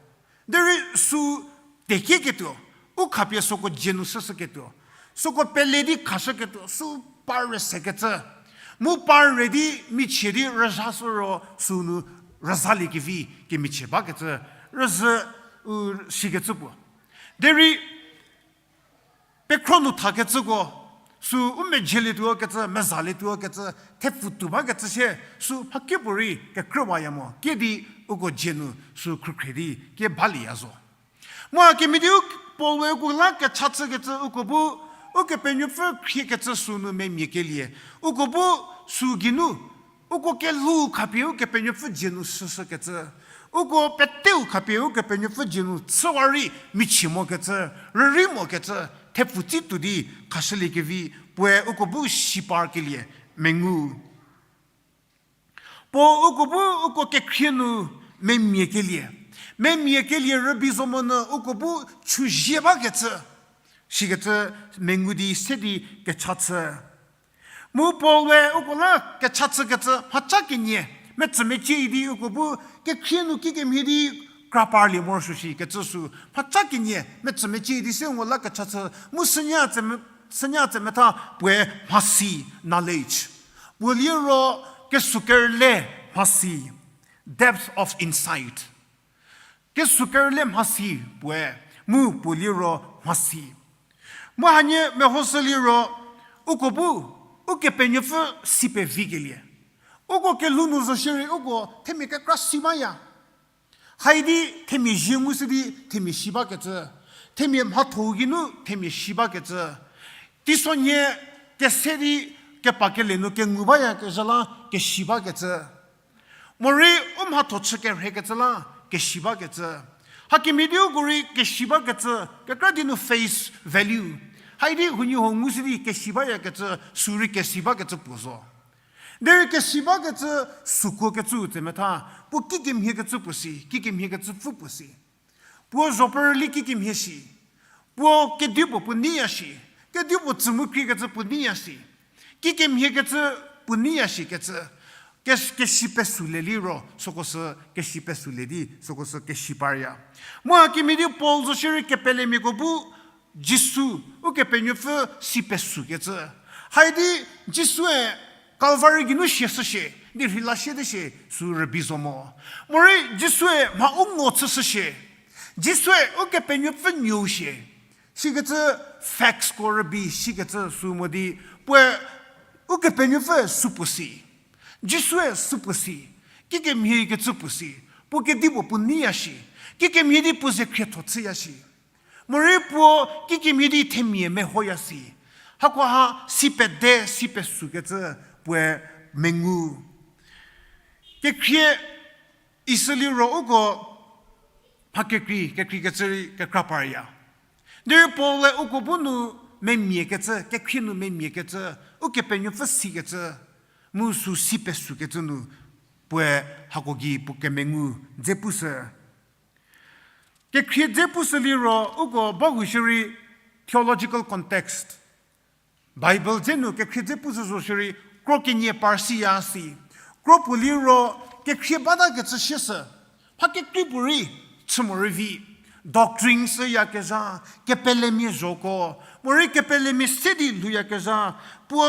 Derei sü tekie ketuo, u khapie süko dzie nu shüshüketuo, süko pele di khashüketuo, sü par rüsekecü. Mu par re di michie di rüzhashü ro sünu rüzhaliekevi kemichie bakecü, rüzhü u shikecü puo. Derei pekhro nu thakecüko, sü u mejielietuo kecü, mezalietuo kecü, thepfu tuo bakecü sie, sü mhakipuorei kekrüwaya mo, kiüdi uko dzie nu sü khrükhrie di kie balieya zo. Mu a kemhie di u Paul-e uko la kecha chükecü uko bu, Ukepenuopfü khriekecü sünu memia kelie, uko bu sü geinu, uko kelhou khapie Ukepenuopfü dzie nu shüshükecü, uko peteu khapie Ukepenuopfü dzie nu chüwa rei michie mokecü, rürei mokecü, thepfu tsi tuo di khashüliekevi puoe uko bu si parkelie mengu. Puo uko bu uko kekhrie nu memia kelie, memia kelie rübei zo monyü uko bu chüzie bakecü, sikecü mengu di se di kecha chü. Mu Paul-e uko la kecha chükecü mhaca kenie, metsümecie di uko bu kekhrie nu kikemhie di kra parlie morosuo shikecü sü mhaca kenie metsümecie di se uko la kecha chü mu sünya tse me-, sünya tse metha puoe mhasi, knowledge. Puo liro kesukerüle mhasi, depth of insight. Kesukerüle mhasi puoe, mu puo liro mhasi. Mu hanie mehoshü liro, uko bu, Ukepenuopfü si pevikelie. Uko kelhou nu zo shierei uko themia kekra si baya. Haidi themia zie ngushü di themia si bakecü. Themia mhatho geinu themia si bakecü. Teisonhie kese di kepa kele nu kengu bayakezha la kesi bakecü. Morei u mhatho chü kerhekecü la kesi bakecü. Hakemhie di uko rei kesi bakecü, kekra di nu face value. Haidi huoniehuo ngushü di kesi bayakecü, sü rei kesi bakecü puo zo. Derei kesi bakecü süko kecü tse metha, puo kikemhiekecü puo si, kikemhiekecü pfü puo si. Puo zhoperüli kikemhie shi. Puo kedipuo puo neiya shi. Kedipuo tsü mu kriekecü puo neiya shi. Kikemhiekecü puo neiya shikecü. Kes-, kesi pesulie liro, süko sü kesi pesulie di, süko sü kesi parya. Mu hakemhie di Paul zo shierei kepelemiako bu Jisu, Ukepenuopfü si pesukecü. Haidi Jisue Calvary geinu siashü shie, di rheila siete shie, sü rübei zo mo. Morei Jisue mha u ngo chüshü shie. Jisue Ukepenuopfü nuou shie. Sikecü factsko rübei sikecü sü mo di, puoe Ukepenuopfü sü puo si. Jisue sü puo si. Kikemhiekecü puo si. Puo kedipuo puo neiya shi. Kikemhie di puo ze khrietho chüya shi. Morei puo kikemhie di themia mehoya si. Hakoha si pede, si pesukecü puoe mengu. Kekhrie isü liro uko mha kekrei, kekreikecü rei kekra parya. Derei Paul-e uko bu nu memiakecü, kekhrie nu memiakecü, Ukepenuopfü sikecü, mu sü si pesukecü nu puoe hako gei puo kemengu dze pushü. Kekhrie dze pushü liro, uko bahou shierei theological context. Bible dze nu kekhrie dze pushü zo shierei, kro kenie par siya si. Kro puo liro, kekhrie bata kecü shieshü. Mha kekrei puorei, chü morei vi. Doctrine shüyakezha, kepelemia zhoko, morei kepelemia se di lhouyakezha, puo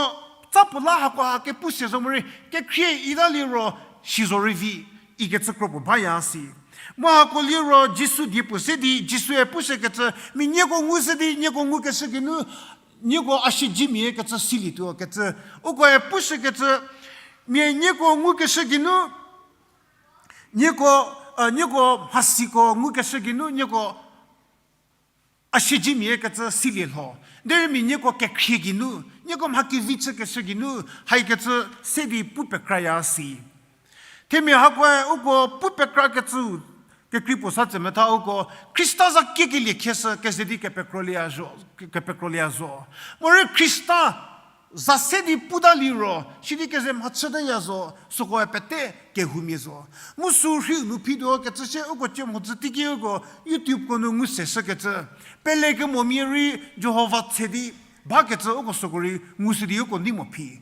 tsa puo la hako ha kepu se zo morei, kekhrie ita liro, si zorei vi, ikecü kro puo baya si. Mu hako liro Jisu die puo se di, Jisue pushükecü, mia nieko ngushü di, nieko ngukeshü geinu, nieko a siedzemia kecü silietuo kecü, ukoe pushükecü, mia nieko ngukeshü geinu, nieko, nieko mhasiko ngukeshü geinu, nieko a siedzemia kecü silie lho. Derei mia nieko kekhrie geinu, nieko mha kevi chükeshü geinu, haikecü se di pu pekraya si. Themia hakoe uko pu pekrakecü, kekrei puo sa tse metha uko, Khrista za kiekelie khieshü keze di kepekrolie zo, kepekrolie zo. Morei Khrista za se di puta liro, sidi keze mhachütaya zo, sükoe pete kehoumia zo. Mu sü rhiu nu phituo kecü sie uko cie mhodzü teiki uko YouTubeko nu ngu seshükecü. Pelekemomia rei Jihova tse di bakecü uko süko rei ngushü di uko nei mo phi.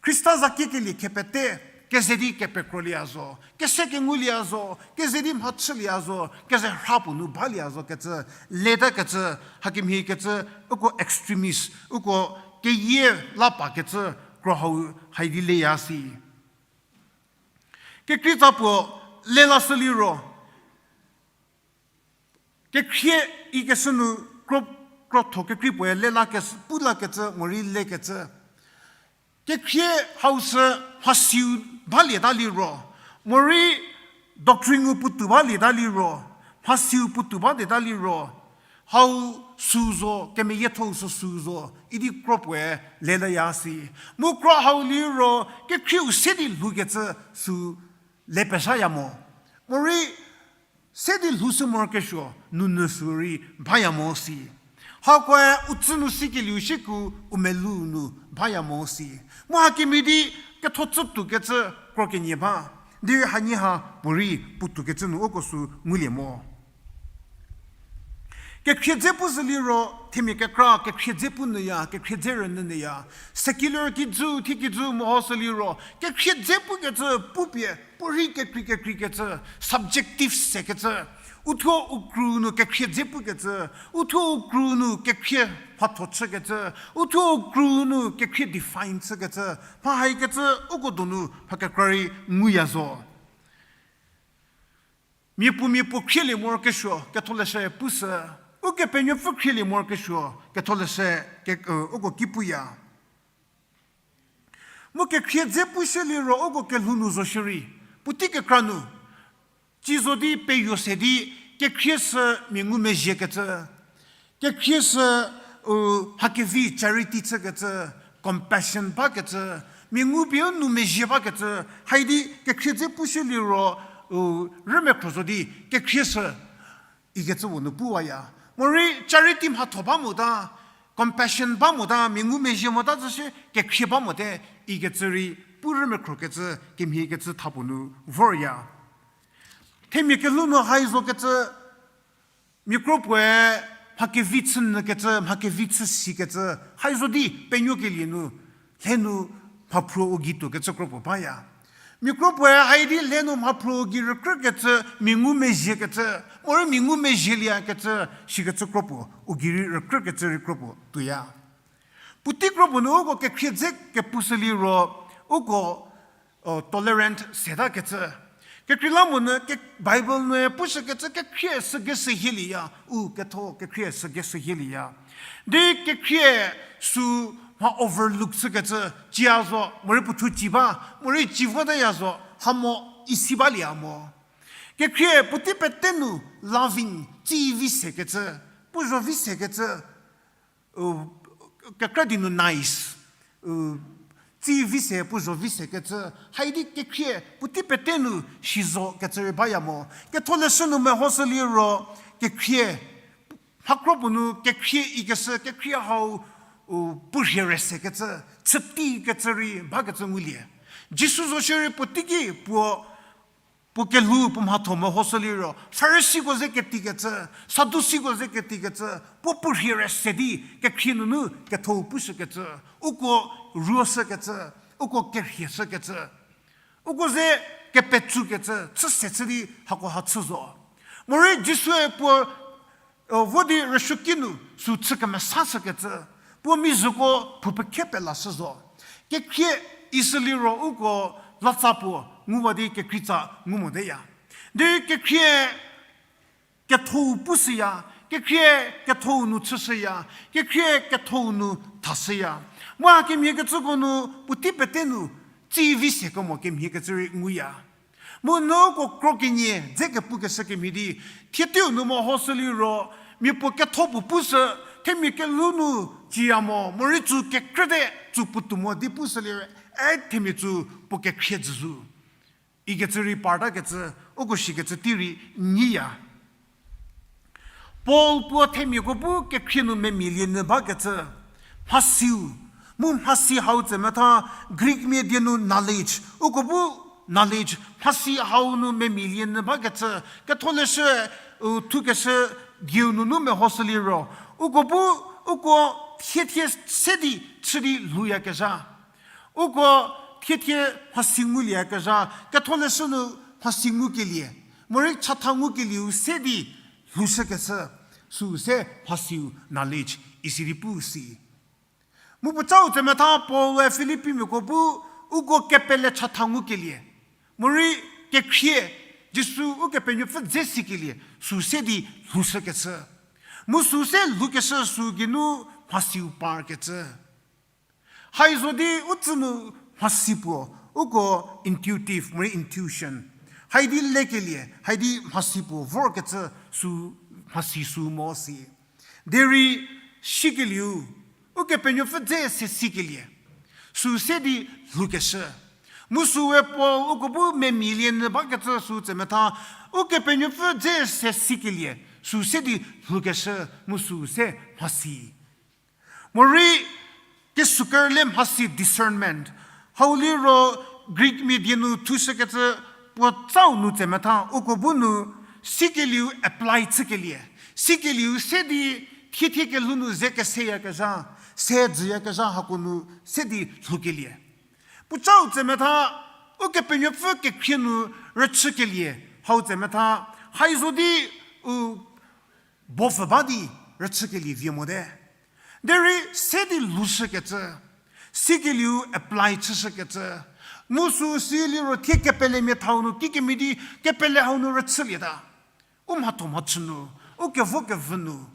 Khrista za kiekelie khie pete, keze di kepekrolie zo, kese kengulie zo, keze di mhachülie zo, keze rha puo nu balie zo kecü, letakecü, hakemhie kecü, uko extremist, uko keyie la pa kecü, kro hau hai di leya si. Kekreitsa puo lelashü liro, kekhrie ikeshü nu kro, krotho kekrei puoe lela kes-, pu lakecü, morei lekecü. Kekhrie hau sü mhasiu balieta liro, morei doctrine-u puotou balieta liro, mhasiu puotou balieta liro, hau sü zo, kemeyietho-u sü sü zo, idi kro puoe lelaya si. Mu kro hau liro, kekhrieu se di lhoukecü sü le pezhaya mo. Morei se di lhoushü morokesuo, nounyü sü rei baya mo si. Hakoe u tsü nu sikelieu shieku u melou nu baya mo si. Mu hakemhie di ketho tsütuokecü kro kenie ba. Derei hanie ha puorei puotoukecü nu uko sü ngulie mo. Kekhrie dze pushü liro, themia kekra, kekhrie dze pu nyüya, kekhrie dze rünyü nyüya. Secular kijü, thie kijü mehoshü liro, kekhrie dze pukecü, pupie, puorei kekrei kekreikecü, subjective sekecü. Uthuo u kru nu kekhrie dze pukecü, uthuo u kru nu kekhrie mhatho chükecü, uthuo u kru nu kekhrie define chükecü, mha haikecü uko donu mha kekra rei nguya zo. Miapuo miapuo khrielie morokesuo, ketholeshü pushü. Ukepenuopfü khrielie morokesuo, ketholeshü ke, uko ki puya. Mu kekhrie dze pushü liro uko kelhou nu zo shierei, puotei kekra nu, ci zo di peyo se di, kekhrie sü mia ngumezhiekecü, kekhrie sü, u, mha kevi charity chükecü, compassion bakecü, mia ngupie u nou mezhie bakecü, haidi kekhrie dze pushü liro, u, rümekhro zo di kekhrie sü ikecü puo nu puwaya. Morei charity mhatho ba mota, compassion ba mota, mia ngumezhie mota zü shie kekhrie ba mote, ikecü rei pu rümekhrokecü, kemhiekecü tha puo nu vorya. Themia kelhou nu hai zokecü, mia kro puoe mha kevi chü nyükecü, mha kevi chü sikecü, hai zo di penuokelie nu, lhe nu mhaphruo u gei tuokecü kro puo baya. Mia kro puoe haidi lhe nu mhaphruo u gei rükrükecü, mia ngumezhiekecü, morei mia ngumezhieliekecü, sikecü kro puo, u gei rei rükrükecü rei kro puo tuoya. Puotei kro puo nu uko kekhrie dze kepushü liro, uko tolerant setakecü. Kekreilamonyü Bible nue pushükecü kekhrie sü gei sü hielieya, u ketho kekhrie sü gei sü hielieya. Di kekhrie sü mha overlook chükecü, cia zo, morei puothuo ci ba, morei ci votaya zo, hamo isi balieya mo. Kekhrie puotei pete nu loving, tsi vi sekecü, puo zho vi sekecü, u, kekra di nu nice, u, tsi vi se, puo zho vi sekecü, haidi kekhrie puotei pete nu si zokecü rei baya mo. Ketholeshü nu mehoshü liro, kekhrie, mha kro puo nu kekhrie ikeshü, kekhrie hau, u, puo rhie re sekecü, chütikecü rei bakecü ngulie. Jisu zo shierei puoteiki puo puo kelhou puo mhatho mehoshü liro, Farisiko ze ketikecü, Sadusiko ze ketikecü, puo puo rhie re se di kekhrie nunu kethou pushükecü, uko ruoshükecü, uko kerhieshükecü, uko ze kepetsukecü, chü se chü di hakoha chü zo. Morei Jisue puo vo di rüsuoki nu sü chü kemesashükecü, puo mizhüko phou pekhe pelashü zo. Kekhrie isü liro uko latsa puo nguwa di kekreitsa ngu moteya. Derei kekhrie kethou pushüya, kekhrie kethou nu chüshüya, kekhrie kethou nu thashüya. Mu hakemhie kecüko nu puotei pete nu tsi vi se kemo kemhie kecü rei nguya. Mu nuko kro kenie dze kepukeshü kemhie di, thieteiu nu mehoshü liro, mia puo ketho puo pushü, themia kelhou nu ciya mo, morei tsü kekrüte, tsü puotou mo di pushü liro, e themia tsü puo kekhrie jüzhü ikecü rei partakecü, uko shikecü tei rei nyiya. Paul puo themiako bu kekhrie nu memia lie nyü bakecü, mhasiu, mu mhasi hau tsemetha, Greek mia die nu knowledge, uko bu knowledge, mhasi hau nu memia lie nyü bakecü, ketholeshü, u thukeshü dieu nunu mehoshü liro, uko bu, uko thiethie se di chü di lhouyakezha. Uko thiethie mhasi ngulieyakezha, ketholeshü nu mhasi ngukelie, morei chatha ngukelieu se di lhoushükeshü, süu se mhasiu knowledge isi di pu si. Mu puocau tsemetha Paul-e Filippimiako bu uko kepele chatha ngukelie, morei kekhrie, Jisu Ukepenuopfü dze sikelie, süu se di lhoushükeshü. Mu süu se lhoukeshü süu geinu mhasiu parkecü. Hai zo di u tsü nu mhasi puo, uko intuitive, morei intuition. Hai di lekelie, hai di mhasi puo vorkecü sü mhasi sü mo si. Derei sikelieu, Ukepenuopfü dze se sikelie, süu se di lhoukeshü. Mu süu we Paul uko bu memia lie nyü bakecü süu tsemetha, Ukepenuopfü dze se sikelie, süu se di lhoukeshü, mu süu se mhasi. Morei kesuker le mhasi discernment. Hau liro Greek mia die nu thushükecü puocau nu tsemetha uko bu nu sikelieu apply chükelie, sikelieu se di thiethie kelhou nu ze keseyakezha, se dzüyakezha hako nu se di lhoukelie. Puocau tsemetha Ukepenuopfü kekhrie nu rüchükelie, hau tsemetha hai zo di u bopfü ba di rüchükelie vie mote. Derei se di lhoushükecü, sikelieu apply chüshükecü, mu süu si liro thie kepelemia thau nu kikemhie di kepele hau nu rüchülieta. U mhatho mhachü nu, u kevo kevü nu,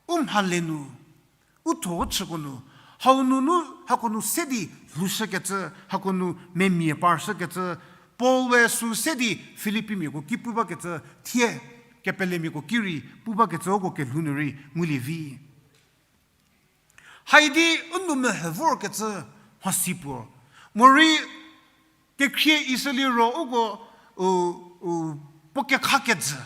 u mhale nu, u tho u chüko nu, hau nunu hako nu se di lhoushükecü, hako nu memia parshükecü, Paul-e süu se di Filippimiako ki pu bakecü, thie kepelemiako ki rei pu bakecü uko kelhou nu rei ngulie vi. Hai di u nou mehü vorkecü mhasi puo, morei kekhrie isü liro uko, u, u, puo kekha kejü,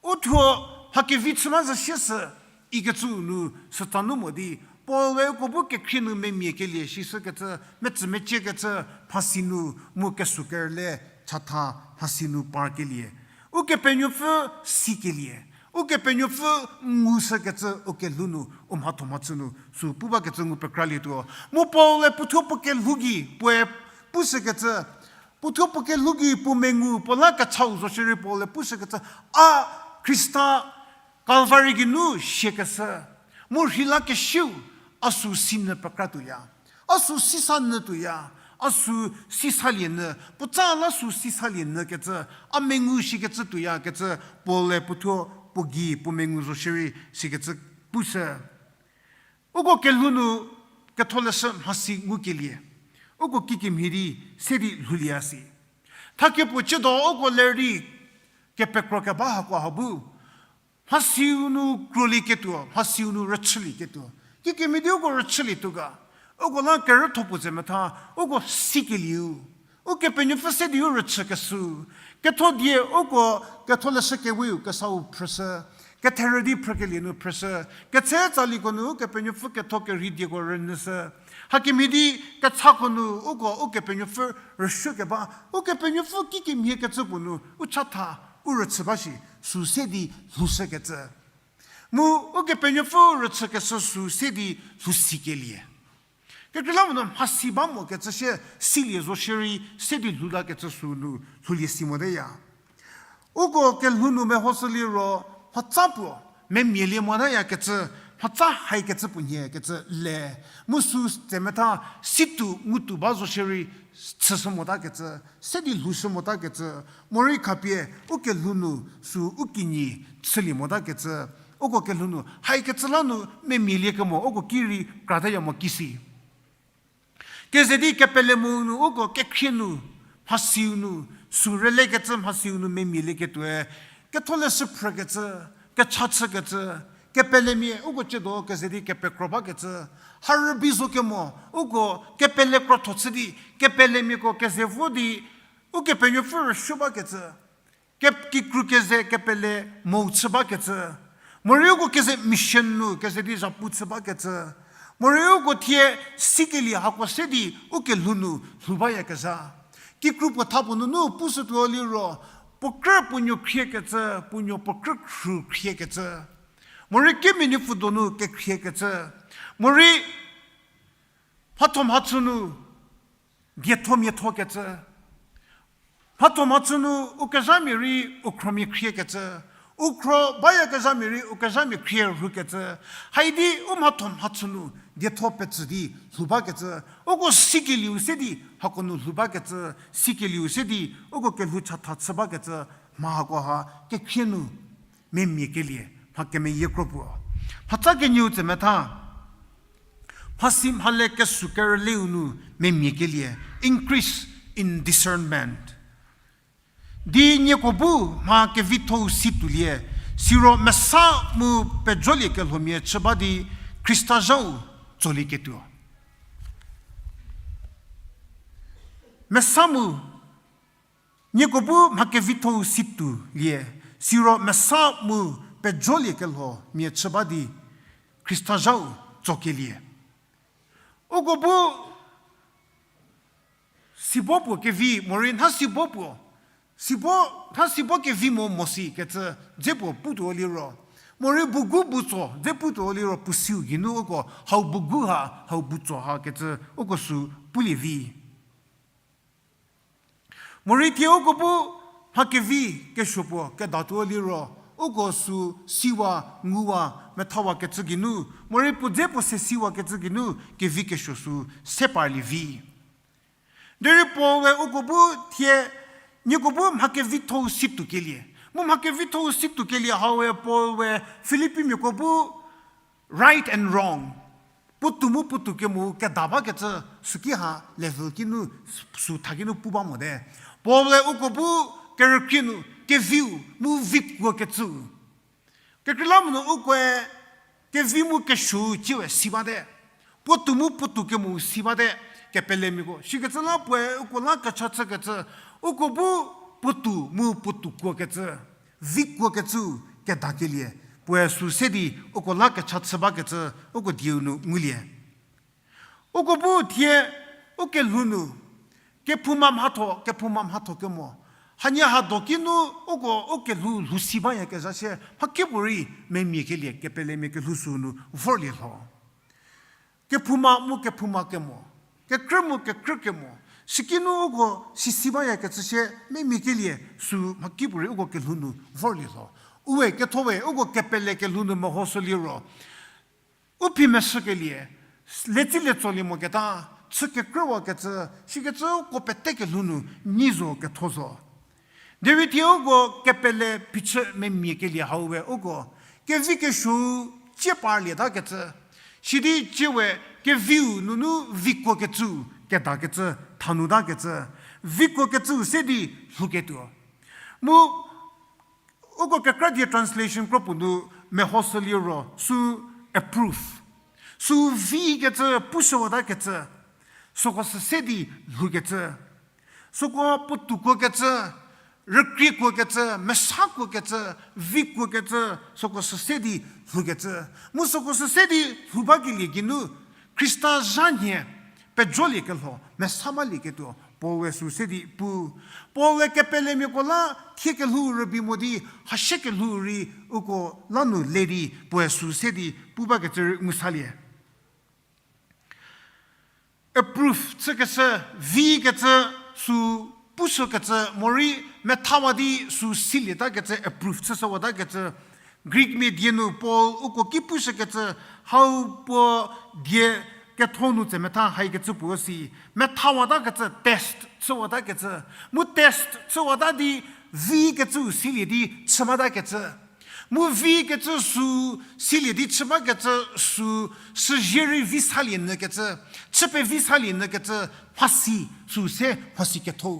u thuo mha kevi chü ma zhü sie sü ikecü nu sütsa nu mo di, Paul-e uko bu kekhrie nu memia kelie sishükecü, metsü meciekecü mhasi nu mu kesuker le chatha mhasi nu parkelie, Ukepenuopfü sikelie, Ukepenuopfü ngushükecü u kelhou nu, u mhatho mhachü nu sü pu bakecü ngu pekralietuo. Mu Paul-e puothuo puo kelhou gei puoe pushükecü, puothuo puo kelhou gei puo mengu puo la kechau zo shierei Paul-e pushükecü, a Khrista Calvary geinu siakeshü, mu rheilakesiu a sü sinyü pekra tuoya, a sü sisa nyü tuoya, a sü sisalie nyü, puotsa la sü sisalie nyükecü, a mengu shikecü tuoyakecü Paul-e puothuo puo gei puo mengu zo shierei sikecü pushü. Uko kelhou nu ketholeshü mhasi ngukelie, uko kikemhie di se di lhouliea si. Thakie puo ciedo uko ler di kepekro keba hako ha bu, mhasiu nu krolieketuo, mhasiu nu rüchülieketuo, kikemhie di uko rüchülietuo ga, uko la kerütho puo ze metha, uko sikelieu, Ukepenuopfü se di u rüchükeshü, ketho die uko ketholeshü keweu kesau phrüshü, Ketherü di phrükelie nu phrüshü, ketse tsaliko nu Ukepenuopfü ketho kerhei dieko rünyüshü. Hakemhie di kechako nu uko Ukepenuopfü rüsuokeba, Ukepenuopfü kikemhie kecü puo nu u chatha, u rüchü ba shi, sü se di lhoushükecü. Mu Ukepenuopfü rüchükeshü sü se di lhousikelie. Kekreilamonyü mhasi ba mo kecü sie silie zo shierei se di lhoutakecü sü nu lhoulie si moteya. Uko kelhou nu mehoshü liro, mhatsa puo memia lie motayakecü, mhatsa haikecü puo nhie kecü le, mu sü tsemetha situ ngutu ba zo shierei chüshü motakecü, se di lhoushü motakecü, morei khapie u kelhou nu sü u kinyi chülie motakecü, uko kelhou nu haikecü la nu memia lie kemo uko ki rei krataya mo kisi. Keze di kepele mo nu uko kekhrie nu, mhasiu nu, sü rülekecü mhasiu nu memia lieketuoe, ketholeshü phrükecü, kecha chükecü, kepelemia uko ciedo keze di kepekro bakecü, ha rübei zo kemo, uko kepele krotho chü di, kepelemiako keze vo di, Ukepenuopfü rüsuo bakecü, ke-, kikru keze kepele mou chü bakecü, morei uko keze mission nu keze di zhapu chü bakecü, morei uko thie sikelie hako se di u kelhou nu lhou bayakezha. Kikru puo tha puo nunu pushütuo liro, puo krü puo nuo khriekecü, puo nuo puo krü khru khriekecü, morei kemia nuopfü donu kekhriekecü, morei mhatho mhachü nu dietho miatho kecü, mhatho mhachü nu u kezhamia rei u khromia khriekecü, u khro bayakezhamia rei u kezhamia khrie rhukecü, haidi u mhatho mhachü nu dietho pecü di lhou bakecü, uko sikelieu se di hako nu lhou bakecü, sikelieu se di uko kelhou chatha chü bakecü, mha hako ha kekhrie nu memia kelie mha kemeyie kro puo. Mhatsa kenieu tsemetha, mhasi mhale kesü kerüleu nu memia kelie, increase in discernment. Di nieko bu mha kevithou si tuolie, siro mesa mu pejolie kelhomia chü ba di Khrista zhau tsolieketuo. Mesa mu, nieko bu mha kevithou si tuolie, siro mesa mu pejolie kelhomia chü ba di Khrista zhau tsokelie. Uko bu sibo puo kevi, morei nha sibo puo, sibo, nha sibo kevi mo mo si kecü dze puo putuo liro, morei bugu butso dze putuo liro puo siu geinu uko hau bugu ha, hau butso ha kecü uko sü pulie vi. Morei thie uko bu mha kevi kesuo puo kedatuo liro, uko sü siwa, nguwa, methawakecü geinu, morei puo dze puo se siwakecü geinu kevi kesuo sü se parlie vi. Derei Paul-e uko bu thie, nieko bu mha kevithou si tuokelie, mu mha kevithou si tuokelie haue Paul-e Filippimiako bu right and wrong, puotou mu puotou kemo keda bakecü süki ha level kinu, sü tha kinu pu ba mote. Paul-e uko bu kerükrie nu keviu mu vikuokecüu. Kekreilamonyü ukoe kevi mu kesuou ciewe si bate. Puotou mu puotou kemo si bate, kepelemiako. Sikecü la puoe uko la kecha chükecü, uko bu puotou mu puotou kuokecü, vikuokecüu kedakelie, puoe sü se di uko la kecha chü bakecü uko dieu nu ngulie. Uko bu thie u kelhou nu kephouma mhatho, kephouma mhatho kemo, hanie hado kinu uko u kelhou lhou si bayakezha sie mhakipuorei memia kelie kepelemia kelhou sü nu vorlie lho. Kephouma mu kephouma kemo, kekrü mu kekrü kemo, sikinu uko sisi bayakecü sie memia kelie sü mhakipuorei uko kelhou nu vorlie lho. Ue ketho we uko kepele kelhou nu mehoshü liro, u phi meshükelie, letsi letsolie moketa, chü kekrüwakecü, sikecü uko pete kelhou nu nyi zo ketho zo. Derei thie uko kepele phichü memia kelie hau we uko kevi kesuou cie parlietakecü, sidi ciewe keviu nunu vikuokecüu kedakecü, thanutakecü, vikuokecüu se di lhouketuo. Mu uko kekra die translation kro puo nu mehoshü liro sü approve, sü vikecü pushüwatakecü, süko sü se di lhoukecü, süko puotou kuokecü, rükrie kuokecü, mesa kuokecü, vi kuokecü, süko süse di lhoukecü. Mu süko süse di lhou bakelie geinu, Khrista zha nhie pejolie kelho mesa balieketuo Paul-e sü se di pu. Paul-e kepelemiako la thie kelhou rübei mo di, hasie kelhou rei uko la nu le di puoe sü se di pu bakecü rei ngu salie. Approve chükecü, vikecü, sü pushükecü, morei methawa di sü silietakecü, approve chüshüwatakecü. Greek mia die nu Paul uko ki pushükecü, hau puo die ketho nu tse metha haikecü puo si. Methawatakecü, test chüwatakecü. Mu test chüwata di vikecü silie di chübatakecü. Mu vikecü sü silie di chübakecü sü, süzie rei vi salie nyükecü, chü pevi salie nyükecü, mhasi sü se mhasi ketho.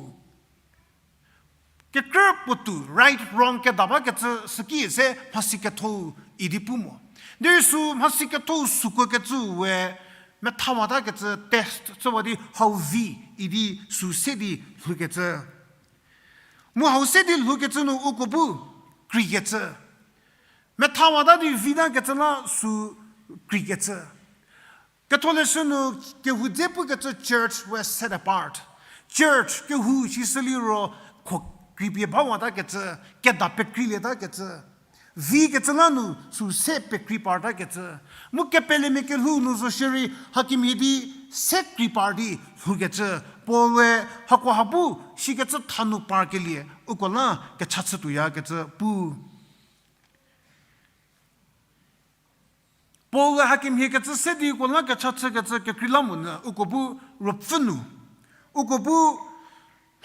Kekrü puotou, right wrong keda bakecü süki se mhasi ketho idi pu mo. Derei sü mhasi ketho süko kecü we methawatakecü, test chüwa di hau vi idi sü se di lhoukecü. Mu hau se di lhoukecü nu uko bu kreikecü. Methawata di vitakecü la sü kreikecü. Ketholeshü nu kehou dze pukecü church were set apart. Church kehou sisü liro kho krei pie bawatakecü, keda pekreilietakecü. Vikecü la nu sü se pekrei partakecü. Mu kepelemia kelhou nu zo shierei hakemhie di se krei par di lhoukecü. Paul-e hakoha bu sikecü tha nu parkelie uko la kecha chütuoyakecü pu. Paul-e hakemhie kecü se di uko la kecha chükecü kekreilamonyü uko bu ruopfü nu, uko bu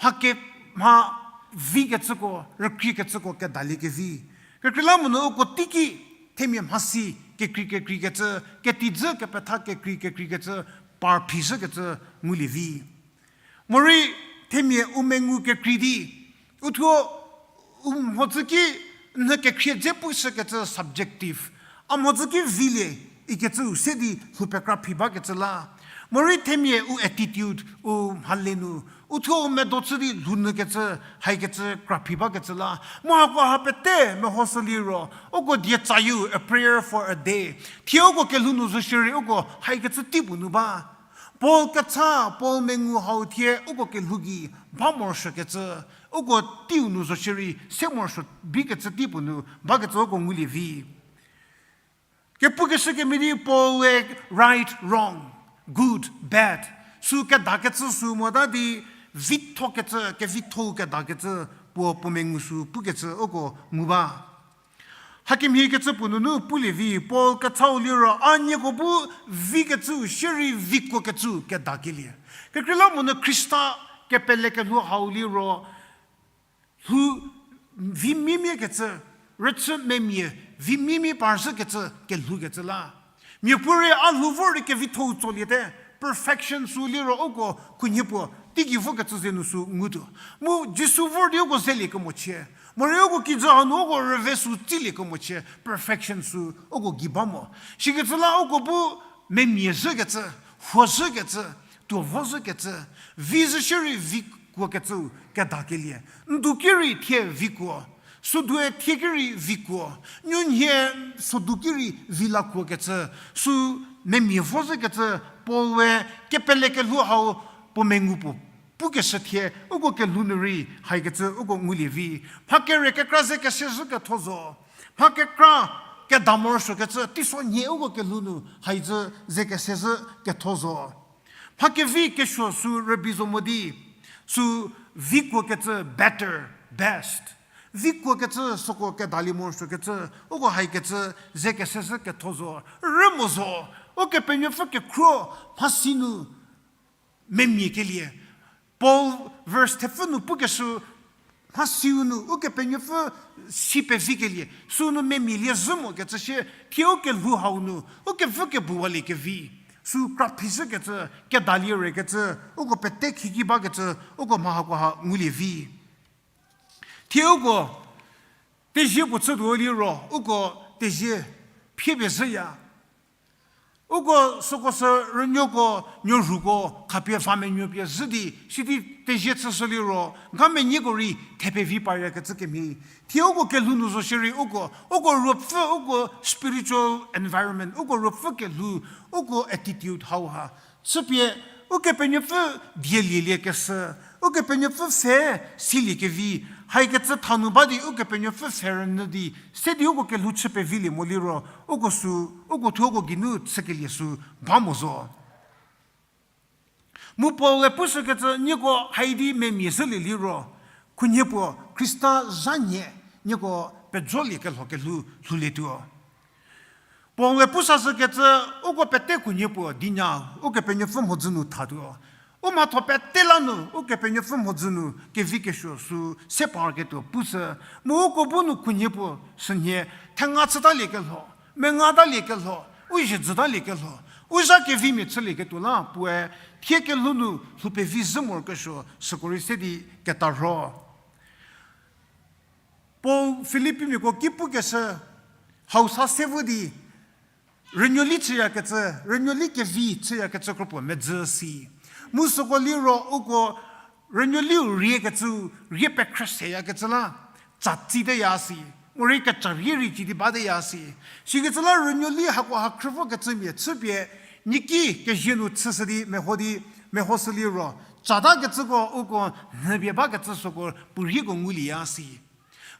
mha ke, mha vikecüko, rükriekecüko kedalie kevi. Kekreilamonyü uko teiki themia mhasi kekrei kekreikecü, ketijü kepetha kekrei kekreikecü, par phishükecü ngulie vi. Morei themia u mengu kekrei di, uthuo u mhodzü ki nhü kekhrie dze pushükecü subjective. A mhodzü ki vilie ikecüu se di lhou pekra phi bakecü la. Morei themia u attitude, u mhale nu, uthuo u medo chü di lhou nyükecü, haikecü kra phi bakecü la. Mu hakoha pete mehoshü liro, uko die tsayieu, a prayer for a day. Thie uko kelhou nu zo shierei uko haikecü teipuo nu ba. Paul kecha, Paul mengu hau thie uko kelhou gei ba morosuokecü, uko teiu nu zo shierei se morosuo bikecü teipuo nu bakecü uko ngulie vi. Kepukeshü kemhie di Paul-e right, wrong, good, bad, sü kedakecü sü mota di vithokecü, kevithou kedakecü puo puo mengu sü pukecü uko ngu ba. Hakemhie kecü puo nunu pulie vi, Paul kechau liro a nieko bu vikecüu shierei vikuokecüu kedakelie. Kekreilamonyü Khrista kepele kelhou hau liro, lhou vi mimie kecü, rüchü memia vi mimie parzhükecü kelhoukecü la. Miapuorei a lhou vor di kevithou tsoliete, perfection sü liro uko khunhie puo teigei vokecü ze nu sü ngutuo. Mu Jisu vor di uko zelie kemochie. Morei uko kijü hanu uko rüve sü tsilie kemochie, perfection sü uko gei ba mo. Sikecü la uko bu memia zhükecü, huo zhükecü, tuo vo zhükecü, vi zhü shierei vikuokecüu kedakelie. Ndu ki rei thie vikuo, soduoe thie ki rei vikuo, nunhie sodu ki rei vi la kuokecü, sü memia vo zhükecü, Paul-e kepele kelhou hau puo mengu puo pukeshü thie uko kelhou nu rei haikecü uko ngulie vi. Mha kere kekra ze kese zhü ketho zo. Mha kekra keda morosuokecü teiso nhie uko kelhou nu haizhü ze kese zhü ketho zo. Mha kevi kesuo sü rübei zo mo di, sü vikuokecü better, best. Vikuokecü süko kedalie morosuokecü, uko haikecü ze kese zhü ketho zo. Rü mo zo, Ukepenuopfü kekhruo mhasi nu memia kelie. Paul verse thepfü nu pukeshü, mhasiu nu Ukepenuopfü si pevikelie, sünu memialie zhü mokecü shie, thie ukelhou hau nu ukevü kebuwalie kevi, sü kra phishükecü, kedalie rekecü, uko pete khiki bakecü, uko mha hakoha ngulie vi. Thie uko tezie puo chütuo liro, uko tezie phie pie zhüya. Uko süko sü rünuoko, nuorhuko khapie va menuo pie zhü di, sidi tezie chüshü liro, ga menuoko rei thepevi paryakecü kemhie. Thie uko kelhou nu zo shierei uko, uko ruopfü, uko spiritual environment, uko ruopfü kelhou, uko attitude hauha chüpie, Ukepenuopfü dielieliekeshü, Ukepenuopfü pfhe siliekevi, haikecü thanu ba di Ukepenuopfü pfhe rünyü di, se di uko kelhou chü pevilie mo liro, uko sü, uko thuo uko geinu chükelie sü ba mo zo. Mu Paul-e pushükecü nieko haidi memia zhülie liro, khunhie puo Khrista zha nhie nieko pejolie kelho kelhou lhoulietuo. Paul-e pusashükecü uko pete khunhie puo dinya Ukepenuopfü mhodzü nu thatuo. U mhatho pete la nu Ukepenuopfü mhodzü nu kevi kesuo sü se parketuo pushü. Mu uko bu nu khunhie puo sünhie thenga chütaliekelho, mengatalie kelho, u zhie jütalie kelho, u zha kevimia chülieketuo la puoe thie kelhou nu lhou pevi zhü morokesuo süko rei se di ketarho. Paul Filippimiako ki pukeshü hau sa se vo di, rünuoli chüyakecü, rünuoli kevi chüyakecü kropuo medzü si. Mu süko liro uko rünuoliu riekecü, rie pekhrü seyakecü la, tsa tsiteya si. Morei kecha rie rei ci di bateya si. Sikecü la rünuoli hako ha khrü vokecümia chüpie, nieki kezie nu chüshü di meho di, mehoshü liro, tsatakecüko uko nhüpie bakecü süko puo rieko ngulieya si.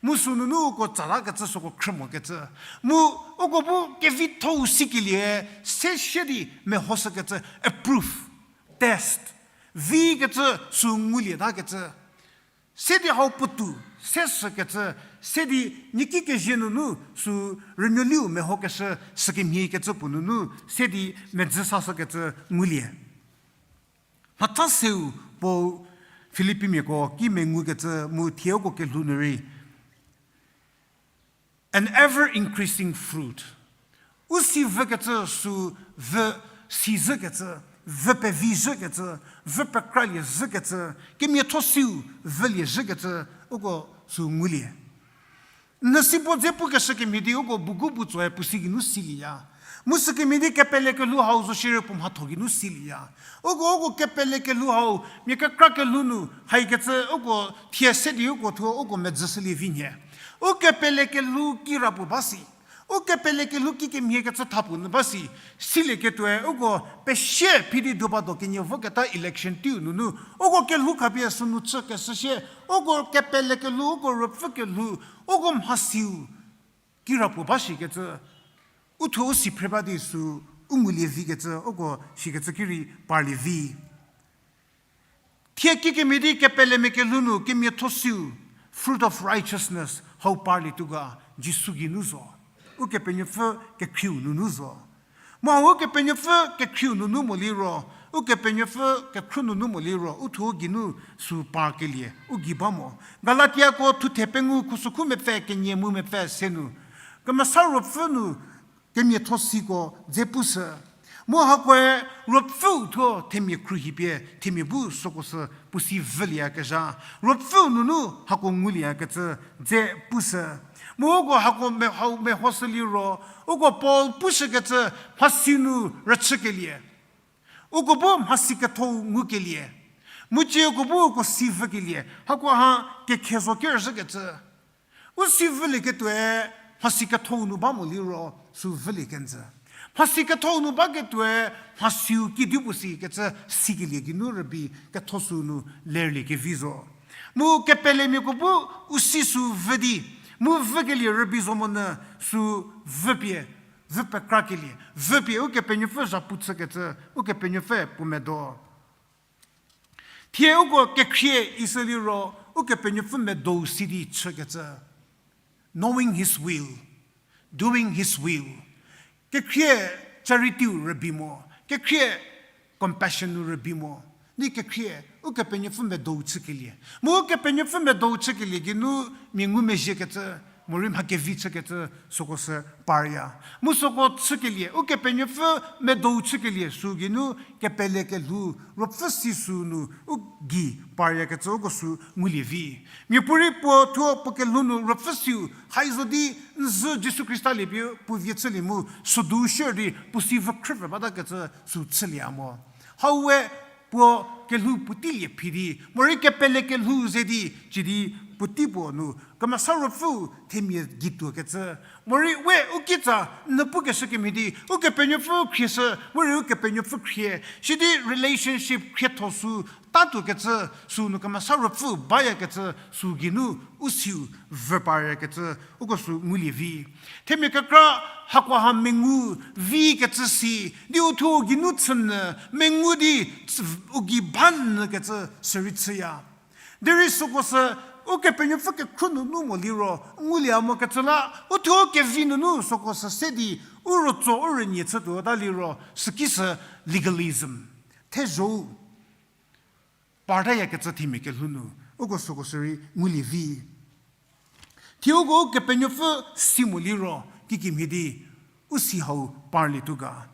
Mu sünunu uko tsatakecü süko khrü mokecü. Mu uko bu kevithou sikelie, se sie di mehoshükecü approve, test, vikecü sü ngulietakecü. Se di hau puotou, se sükecü, se di nieki kezie nunu sü rünuoliu mehokeshü sükemhiekecü puo nunu, se di medzü sashükecü ngulie. Mhatha seu Paul Filippimiako ki mengukecü mu thie uko kelhou nu rei, an ever increasing fruit. U si vükecü sü vü si zhükecü, vü pevi zhükecü, vü pekralie zhükecü, kemiatho siu vülie zhükecü, uko sü ngulie. N si puo dze pukeshü kemhie di uko bugu bu tsoe puo si geinu silieya. Mu sükemhie di kepele kelhou hau zo shierei puo mhatho geinu silieya. Uko, uko kepele kelhou hau, mia kekra kelhou nu, haikecü uko thie se di uko thuo uko medzü shülie vi nhie. U kepele kelhou kirapuo ba si. U kepele kelhou kikemhiekecü thapuo nu ba si. Silieketuoe uko pesie phi di duba do kenie voketa election teiu nunu, uko kelhou khapie sünu chükeshü sie, uko kepele kelhou, uko ruopfü kelhou, uko mhasiu kirapuo ba shikecü, u thuo u si phre ba di sü u ngulie vikecü, uko shikecü ki rei parlie vi. Thie kikemhie di kepelemia kelhou nu kemiatho siu, fruit of righteousness, hau parlietuo ga, Jisu geinu zo. Ukepenuopfü kekhrieu nunu zo. Mu hau Ukepenuopfü kekhrieu nunu mo liro, Ukepenuopfü kekhrieu nunu mo liro, u thuo geinu sü parkelie u gei ba mo. Galatiako thuthe pengou khusükhu mepfü kenie mu mepfü se nu, Kemesa Ruopfü nu kemiatho siko dze pushü. Mu hakoe Ruopfüu thuo themia khruohi pie themia bu süko sü puo si vülieyakezha, Ruopfüu nunu hako ngulieyakecü dze pushü. Mu uko hako me-, hau mehoshü liro, uko Paul pushükecü mhasi nu rüchükelie, uko bu mhasi kethou ngukelie, mu cie uko bu uko si vükelie, hakoha kekhe zo kerüzhükecü. U si vülieketuoe mhasi kethou nu ba mo liro sü vülie kenjü. Mhasi kethou nu baketuoe mhasiu kedipuo sikecü sikelie geinu rübei ketho sü nu lerlie kevi zo. Mu kepelemiako bu u si sü vü di, mu vükelie rübei zo monyü sü vüpie, vü pekrakelie, vüpie Ukepenuopfü zhapu chükecü, Ukepenuopfü puo medo. Thie uko kekhrie isü liro, Ukepenuopfü medou si di chükecü. Knowing his will, doing his will. Kekhrie charity-u rübei mo, kekhrie compassion-u rübei mo. Di kekhrie Ukepenuopfü medou chükelie. Mu Ukepenuopfü medou chükelie geinu mia ngumezhiekecü, Morei mha kevi chükecü süko sü parya. Mu süko chükelie, Ukepenuopfü medou chükelie sü geinu kepele kelhou, ruopfü si sü nu u gei paryakecü uko sü ngulie vi. Miapuorei puo thuo puo kelhou nu ruopfü siu, haizo di n zhü Jisu Khrista liepie puo vie chülie mu, südu shie di puo si vükhrüpfü batakecü sü chülie mo. Hau we puo kelhou puotei lie phi di, morei kepele kelhou ze di, cidi puotei puo nu, Kemesa Ruopfü themia gei tuokecü. Morei we u kitsa, n pukeshü kemhie di, Ukepenuopfü khrieshü, morei Ukepenuopfü khrie. Sidi relationship khrietho sü tatuokecü, sü nu Kemesa Ruopfü bayakecü, sü geinu u siu vü paryakecü, uko sü ngulie vi. Themia kekra hakoha mengu vikecü si, di u thuo u geinu chünyü, mengu di u gei banyükecü sürei chüya. Derei süko sü Ukepenuopfü kekhruohi nunu mo liro, ngulie mokecü la, u thuo kevi nunu süko sü se di, u rütso u rünie chütuota liro, süki sü legalism. Thezho-u partayakecü themia kelhou nu, uko süko sürei ngulie vi. Thie uko Ukepenuopfü si mo liro, kikemhie di, u si hau parlietuo ga.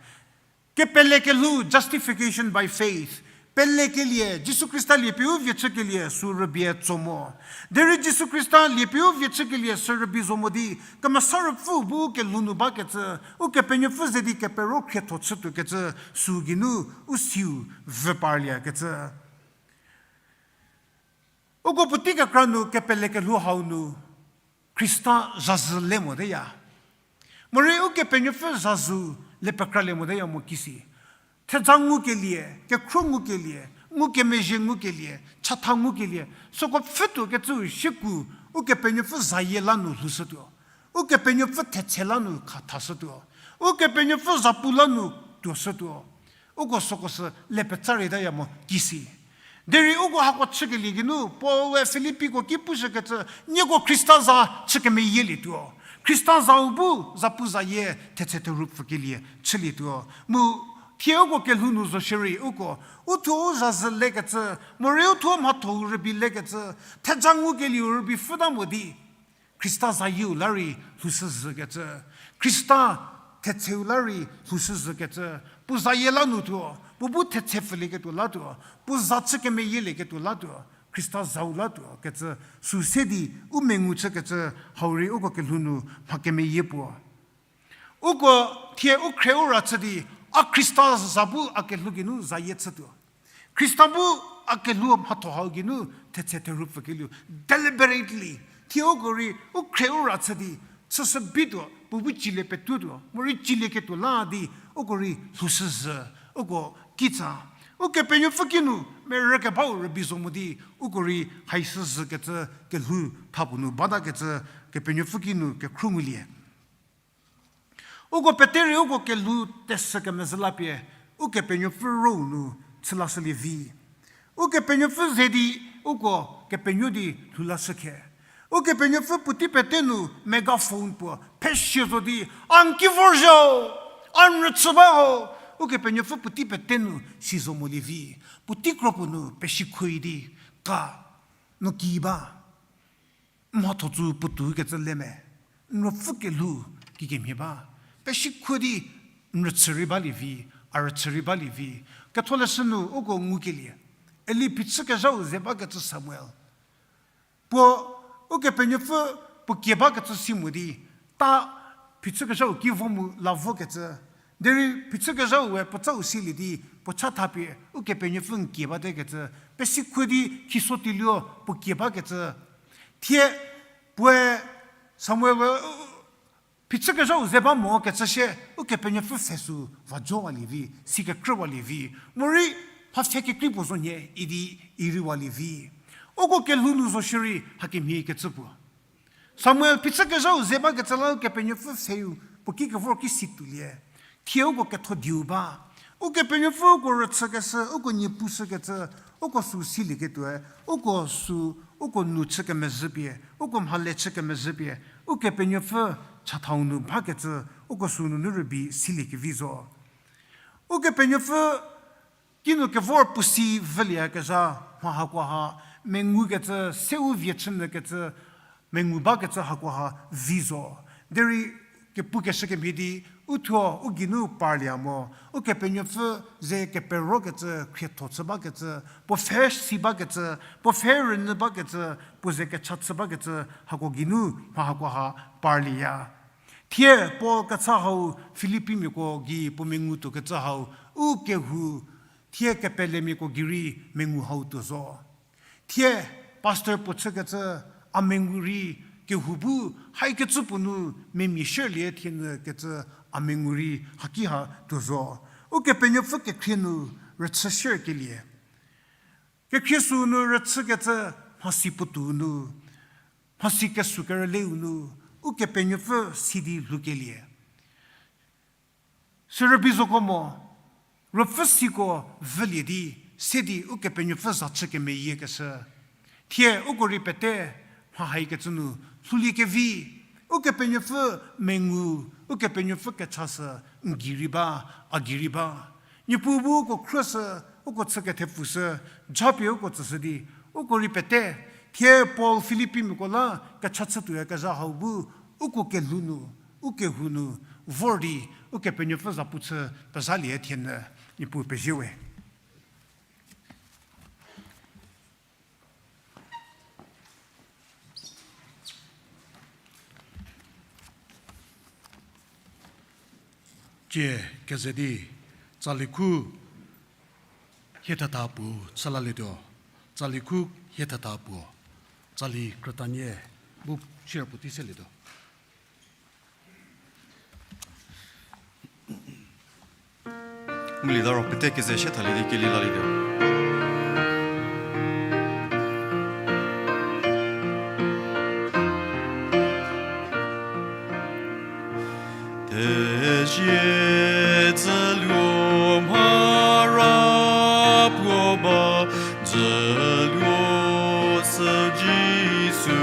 Kepele kelhou, justification by faith. Pelekelie, Jisu Khrista liepie u vie chükelie sü rübei tso mo. Derei Jisu Khrista liepie u vie chükelie sü rübei zo mo di, Kemesa Ruopfü bu kelhou nu bakecü, Ukepenuopfü ze di kepero khrietho chütuokecü, sü geinu u siu vü parliekecü. Uko puotei kekra nu kepele kelhou hau nu Khrista zhazhü le moteya. Morei Ukepenuopfü zhazhü le pekralie moteya mo kisi. Theja ngukelie, kekhruo ngukelie, ngukemezhie ngukelie, chatha ngukelie, süko pfhütuokecüu shieku, Ukepenuopfü zayie la nu lhoushütuo. Ukepenuopfü thetse la nu khathashütuo. Ukepenuopfü zapu la nu tuoshütuo. Uko süko sü le peca reitaya mo kisi. Derei uko hako chükelie geinu, Paul-e Filippiko ki pushükecü, nieko Khrista za chü kemeyielietuo. Khrista zau bu, zapu zayie, thetse therupfükelie chülietuo. Mu, thie uko kelhou nu zo shierei uko, u thuo u zhazhü lekecü, morei u thuo mhatho-u rübei lekecü, theja ngukelieu rübei pfhüta mo di, Khrista zayieu la rei lhoushüzhükecü, Khrista thetseu la rei lhoushüzhükecü, puo zayie la nu tuo, puo bu thetse pfülieketuo latuo, puo za chü kemeyielieketuo latuo, Khrista zau latuo kecü, sü se di u mengu chükecü, hau rei uko kelhou nu mha kemeyie puo. Uko thie u khrie u ra chü di, a Khrista za bu a kelhou geinu zayie chütuo. Khrista bu a kelhou mhatho hau geinu thetse therupfükelieu, deliberately, thie uko rei u khrie u ra chü di, chüshü bituo, puo bu cilie petuotuo, morei cilieketuo la di, uko rei lhoushüzhü, uko kitsa. Ukepenuopfü kinu merü kebau rübei zo mo di, uko rei haishüzhükecü kelhou thapuo nu batakecü, Kepenuopfü kinu kekhruo ngulie. Uko pete rei uko kelhou tesü kemezhü la pie, Ukepenuopfü rou nu chü lashülie vi. Ukepenuopfü ze di uko kepenuo di lhou lashü khe. Ukepenuopfü puotei pete nu megaphone puo phesie zo di, a n ki vorzhü, a n rüchü ba ho. Ukepenuopfü puotei pete nu si zo molie vi. Puotei kro puo nu pesikhoi di, ka, no ki ba. Mhatho tsu puotou kecü le me, n ruopfü kelhou kikemhie ba. Pesikhuo di n rüchü rei balie vi, a rüchü rei balie vi. Ketholeshü nu uko ngukelie, eli phichükezhau ze bakecü Samuel, puo Ukepenuopfü puo kie bakecü si mo di, ta phichükezhau ki vo mu la vokecü. Derei phichükezhau we puo tsau silie di, puo cha thapie Ukepenuopfü n kie bate kecü. Pesikhuo di khiso tiluo puo kie bakecü. Thie puoe Samuel we, u, phichükezhau ze ba mo kecü sie, Ukepenuopfü pfhe sü va jowalie vi, si kekrüwalie vi. Morei, mha pfhe kekrei puo zo nhie idi, irei walie vi. Uko kelhou nu zo shierei hakemhie kecü puo. Samuel phichükezhau ze bakecü la Ukepenuopfü pfheu puo ki kevor ki si tuolie. Thie uko ketho dieu ba. Ukepenuopfü uko rüchükeshü, uko nie pushükecü, uko sü silieketuoe, uko sü, uko nu chü kemezhü pie, uko mhale chü kemezhü pie, Ukepenuopfü chathau nu bakecü, uko sü nunu rübei siliekevi zo. Ukepenuopfü kinu kevor puo si vüliekezha, mha hakoha, mengukecü, seu vie chünyükecü, mengu bakecü hakoha vi zo. Derei kepukeshü kemhie di, u thuo u geinu parlie mo, Ukepenuopfü ze keperokecü, khrietho chü bakecü, puo pfhe si bakecü, puo pfhe rünyü bakecü, puo ze kecha chü bakecü, hako geinu mha hakoha parlieya. Thie Paul kecha hau Filippimiako gei puo mengu tuokecü hau, u kehou, thie kepelemiako gei rei mengu hau tuo zo. Thie pastor puo chükecü, a mengu rei kehou bu haikecü puo nu memia shierlie thienyü kecü a mengu rei haki ha tuo zo. Ukepenuopfü kekhrie nu rüchü shierkelie. Kekhrie süu nu rüchükecü mhasi puotou nu, mhasi kesukerüliu nu, Ukepenuopfü si di lhoukelie. Sürübei zoko mo, ruopfü siko vülie di, se di Ukepenuopfü za chü kemeyiekeshü. Thie uko rei pete, mha haikecü nu, lhoulie kevi, Ukepenuopfü mengu, Ukepenuopfü kechasü, n gei rei ba, a gei rei ba. Niepuu bu uko khrüshü, uko chü kethepfushü, japie uko tsüshü di, uko rei pete, thie Paul Filippimiako la kecha chütuoyakezha hau bu, uko kelhou nu, u kehou nu, vor di, Ukepenuopfü zapu chü pezhalie thienyü, Niepuu pezie we. Tie keze di, tsali khu hie thata puo chülalietuo, tsali khu hie thata puo, tsali krütanie bu chair puotei selietuo. Ngulieta ro pete keze sie thalie di kelie lalietuo. Thezie tsüluo mhara puo ba, dzüluo sü Jisu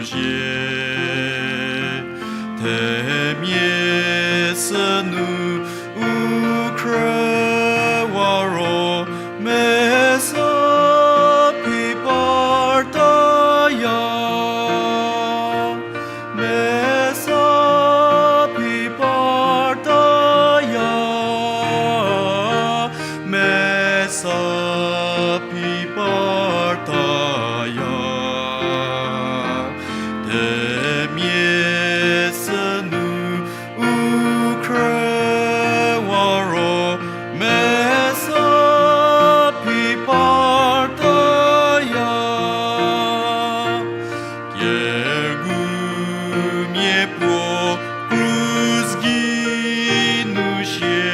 zie. Themia sünu u khrüwa ro, mesa phi partaya, mesa phi partaya, mesa phi partaya. Themia sünu u khrüwa ro, mesa phi partaya. Kegumia puo krus gei nu sie,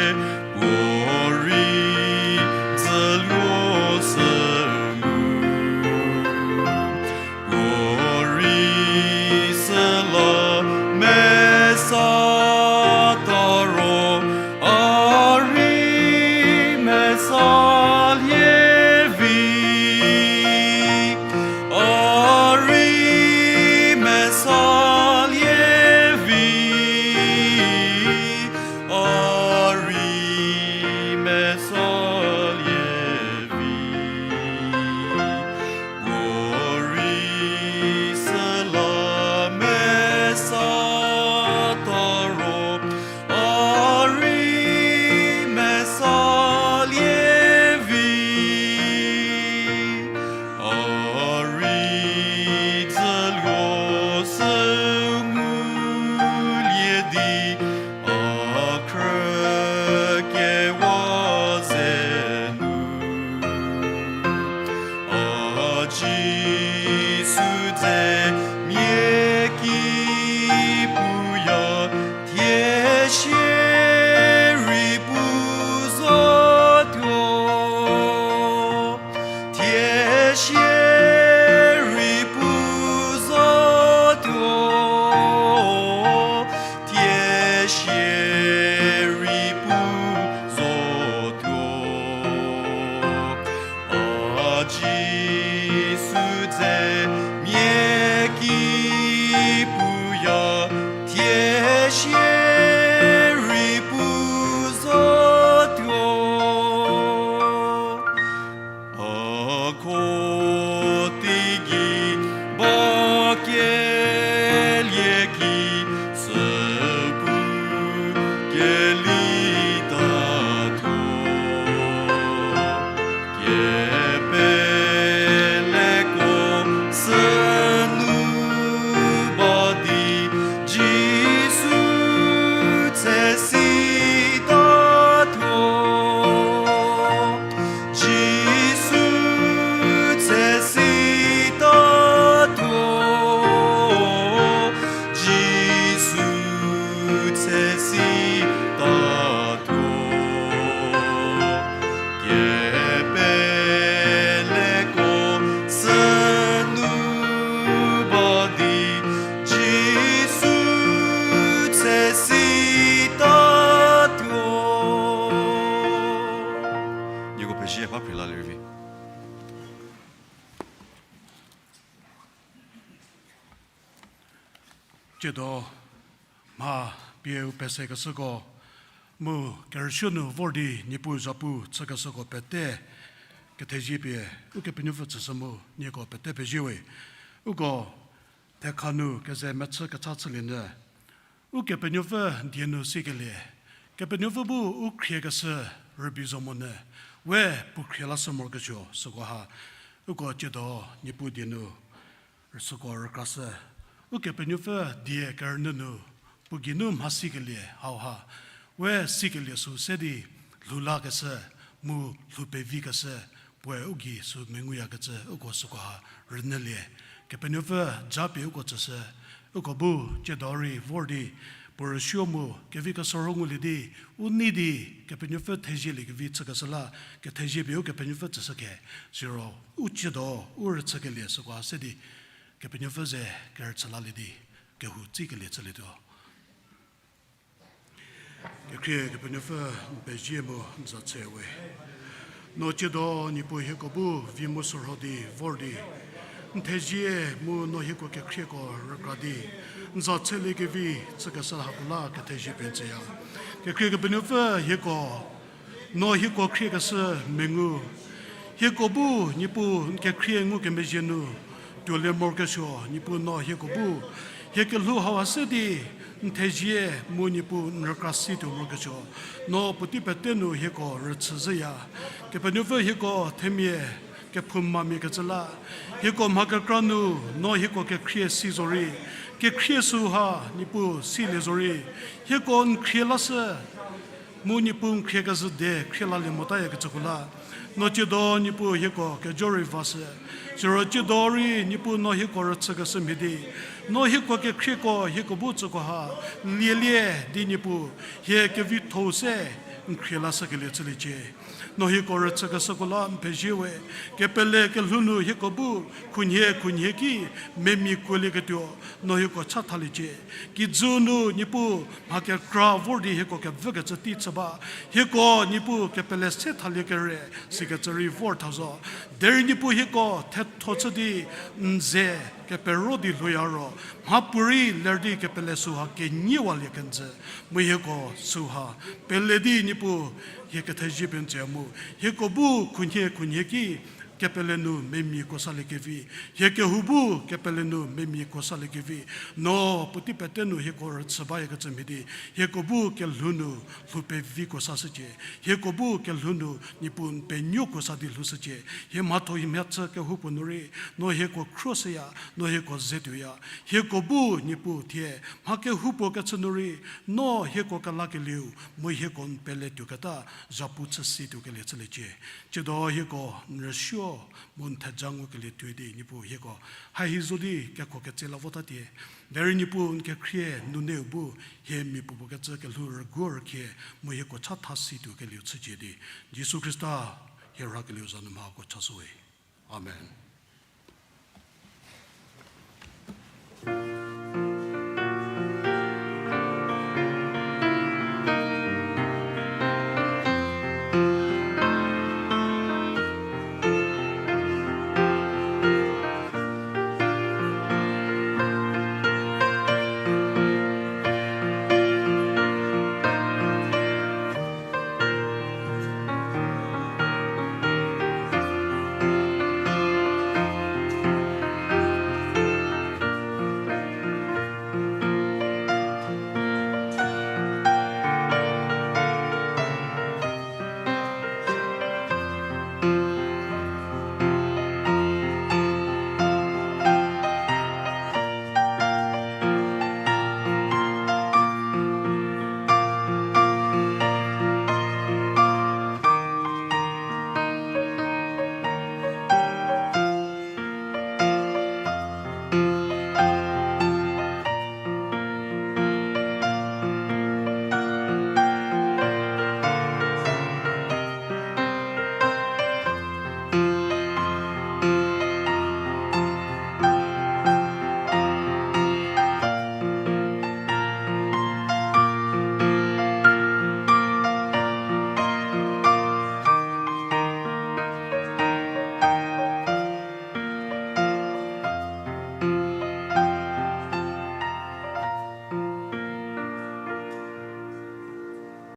puo rei dzüluo sü Kepeleko sünu ba di, Jisu tse sitatuo. Jisu tse sitatuo. Jisu tse sitatuo. Kepeleko sünu ba di, Jisu tse sitatuo. Nieko pezie ba phrilalie vi. Tsiedo mha pie u pesekeshüko mu kerüsuo nu vor di Niepuu zapu chükeshüko pete kethezie pie Ukepenuopfü tsüshü mu nieko pete pezie we. Uko thekha nu keze mechü kecha chülienyü, Ukepenuopfü die nu sikelie, Kepenuopfü bu u khriekeshü rübei zo monyü, we puo khrie lashü morokesuo süko ha, uko tsiedo Niepuu die nu süko rükrashü. Ukepenuopfü die kerünyü nu puo geinu mha sikelie hauha, we sikelie sü se di lhou lakeshü mu lhou pevikeshü, puoe u gei sü menguyakecü uko süko ha rünyülie. Kepenuopfü japie uko tsüshü, uko bu tsiedo rei vor di puo rüsuo mu kevi kesorho ngulie di u nei di Kepenuopfü thezieliekevi chükeshü la kethezie pie Ukepenuopfü tsüshü ke. Siro u tsiedo u rüchükelie süko ha se di Kepenuopfü ze kerüchü lalie di kehou tsikelie chülietuo. Kekhrie Kepenuopfü, n pezie mu n za tse we. No tsiedo Niepuu hieko bu vi mu sorho di vor di n thezie mu no hieko kekhrieko rükra di n za tseliekevi chükeshü hako la kethezie pie n tsüya. Kekhrie Kepenuopfü hieko, no hieko khriekeshü mengu. Hieko bu Niepuu n kekhrie ngukemezhie nu tuolie morokesuo, Niepuu no hieko bu hie kelhou hauha se di n thezie mu Niepuu n rükra si tuo morokesuo, no puotei pete nu hieko rüchü zhüya. Kepenuopfü hieko themia kephoumamia kecü la, hieko mha kekra nu no hieko kekhrie si zorei, kekhrie süu ha Niepuu silie zorei, hieko n khrie lashü mu Niepuu n khrie kezhü de khrie lalie motayakecüko la, no tsiedo Niepuu hieko kejo rei vashü. Siro tsiedo rei Niepuu no hieko rüchükeshü mhie di, no hieko kekhrieko hieko bu tsüko ha lielie di Niepuu hie kevitho-u se n khrie lashükelie chüliecie. No hieko rüchükeshüko la n pezie we, kepele kelhou nu hieko bu khunhie khunhie ki memia kuolieketuo no hieko chathaliecie. Kijü nu Niepuu mha kekra vor di hieko kevükecü tei chü ba, hieko Niepuu kepele se thalie kere sikecü rei vor tha zo. Derei Niepuu hieko thetho chü di n ze kepero di lhouya ro, mhapuorei ler di kepele süu ha keniewalie kenjü, mu hieko süu ha pele di Niepuu hie kethezie pie n tsüya mu, hieko bu khunhie khunhie ki kepele nu memiako saliekevi, hie kehou bu kepele nu memiako saliekevi, no puotei pete nu hieko rüchü bayakecü mhie di, hieko bu kelhou nu lhou peviko sashücie, hieko bu kelhou nu Niepuu n penuoko sa di lhoushücie. Hie mhatho hie mhachü kehoupuo nu rei no hieko khruoshüya, no hieko ze tuoya. Hieko bu Niepuu thie mha kehoupuo kechü nu rei no hieko kelakelieu mu hieko n pele tuoketa zhapu chü si tuokelie chüliecie. Tsiedo hieko n rüsuo mu n theja ngukelie tuoi di Niepuu hieko hahi zo di kekuo ketse la votatie. Derei Niepuu n kekhrie nuneu bu hie mia puopuo kecü kelhou rüguo rükhie mu hieko chatha si tuokelieu chücie di, Jisu Khrista hie rhakelieu za nu mhako chashüwe. Amen.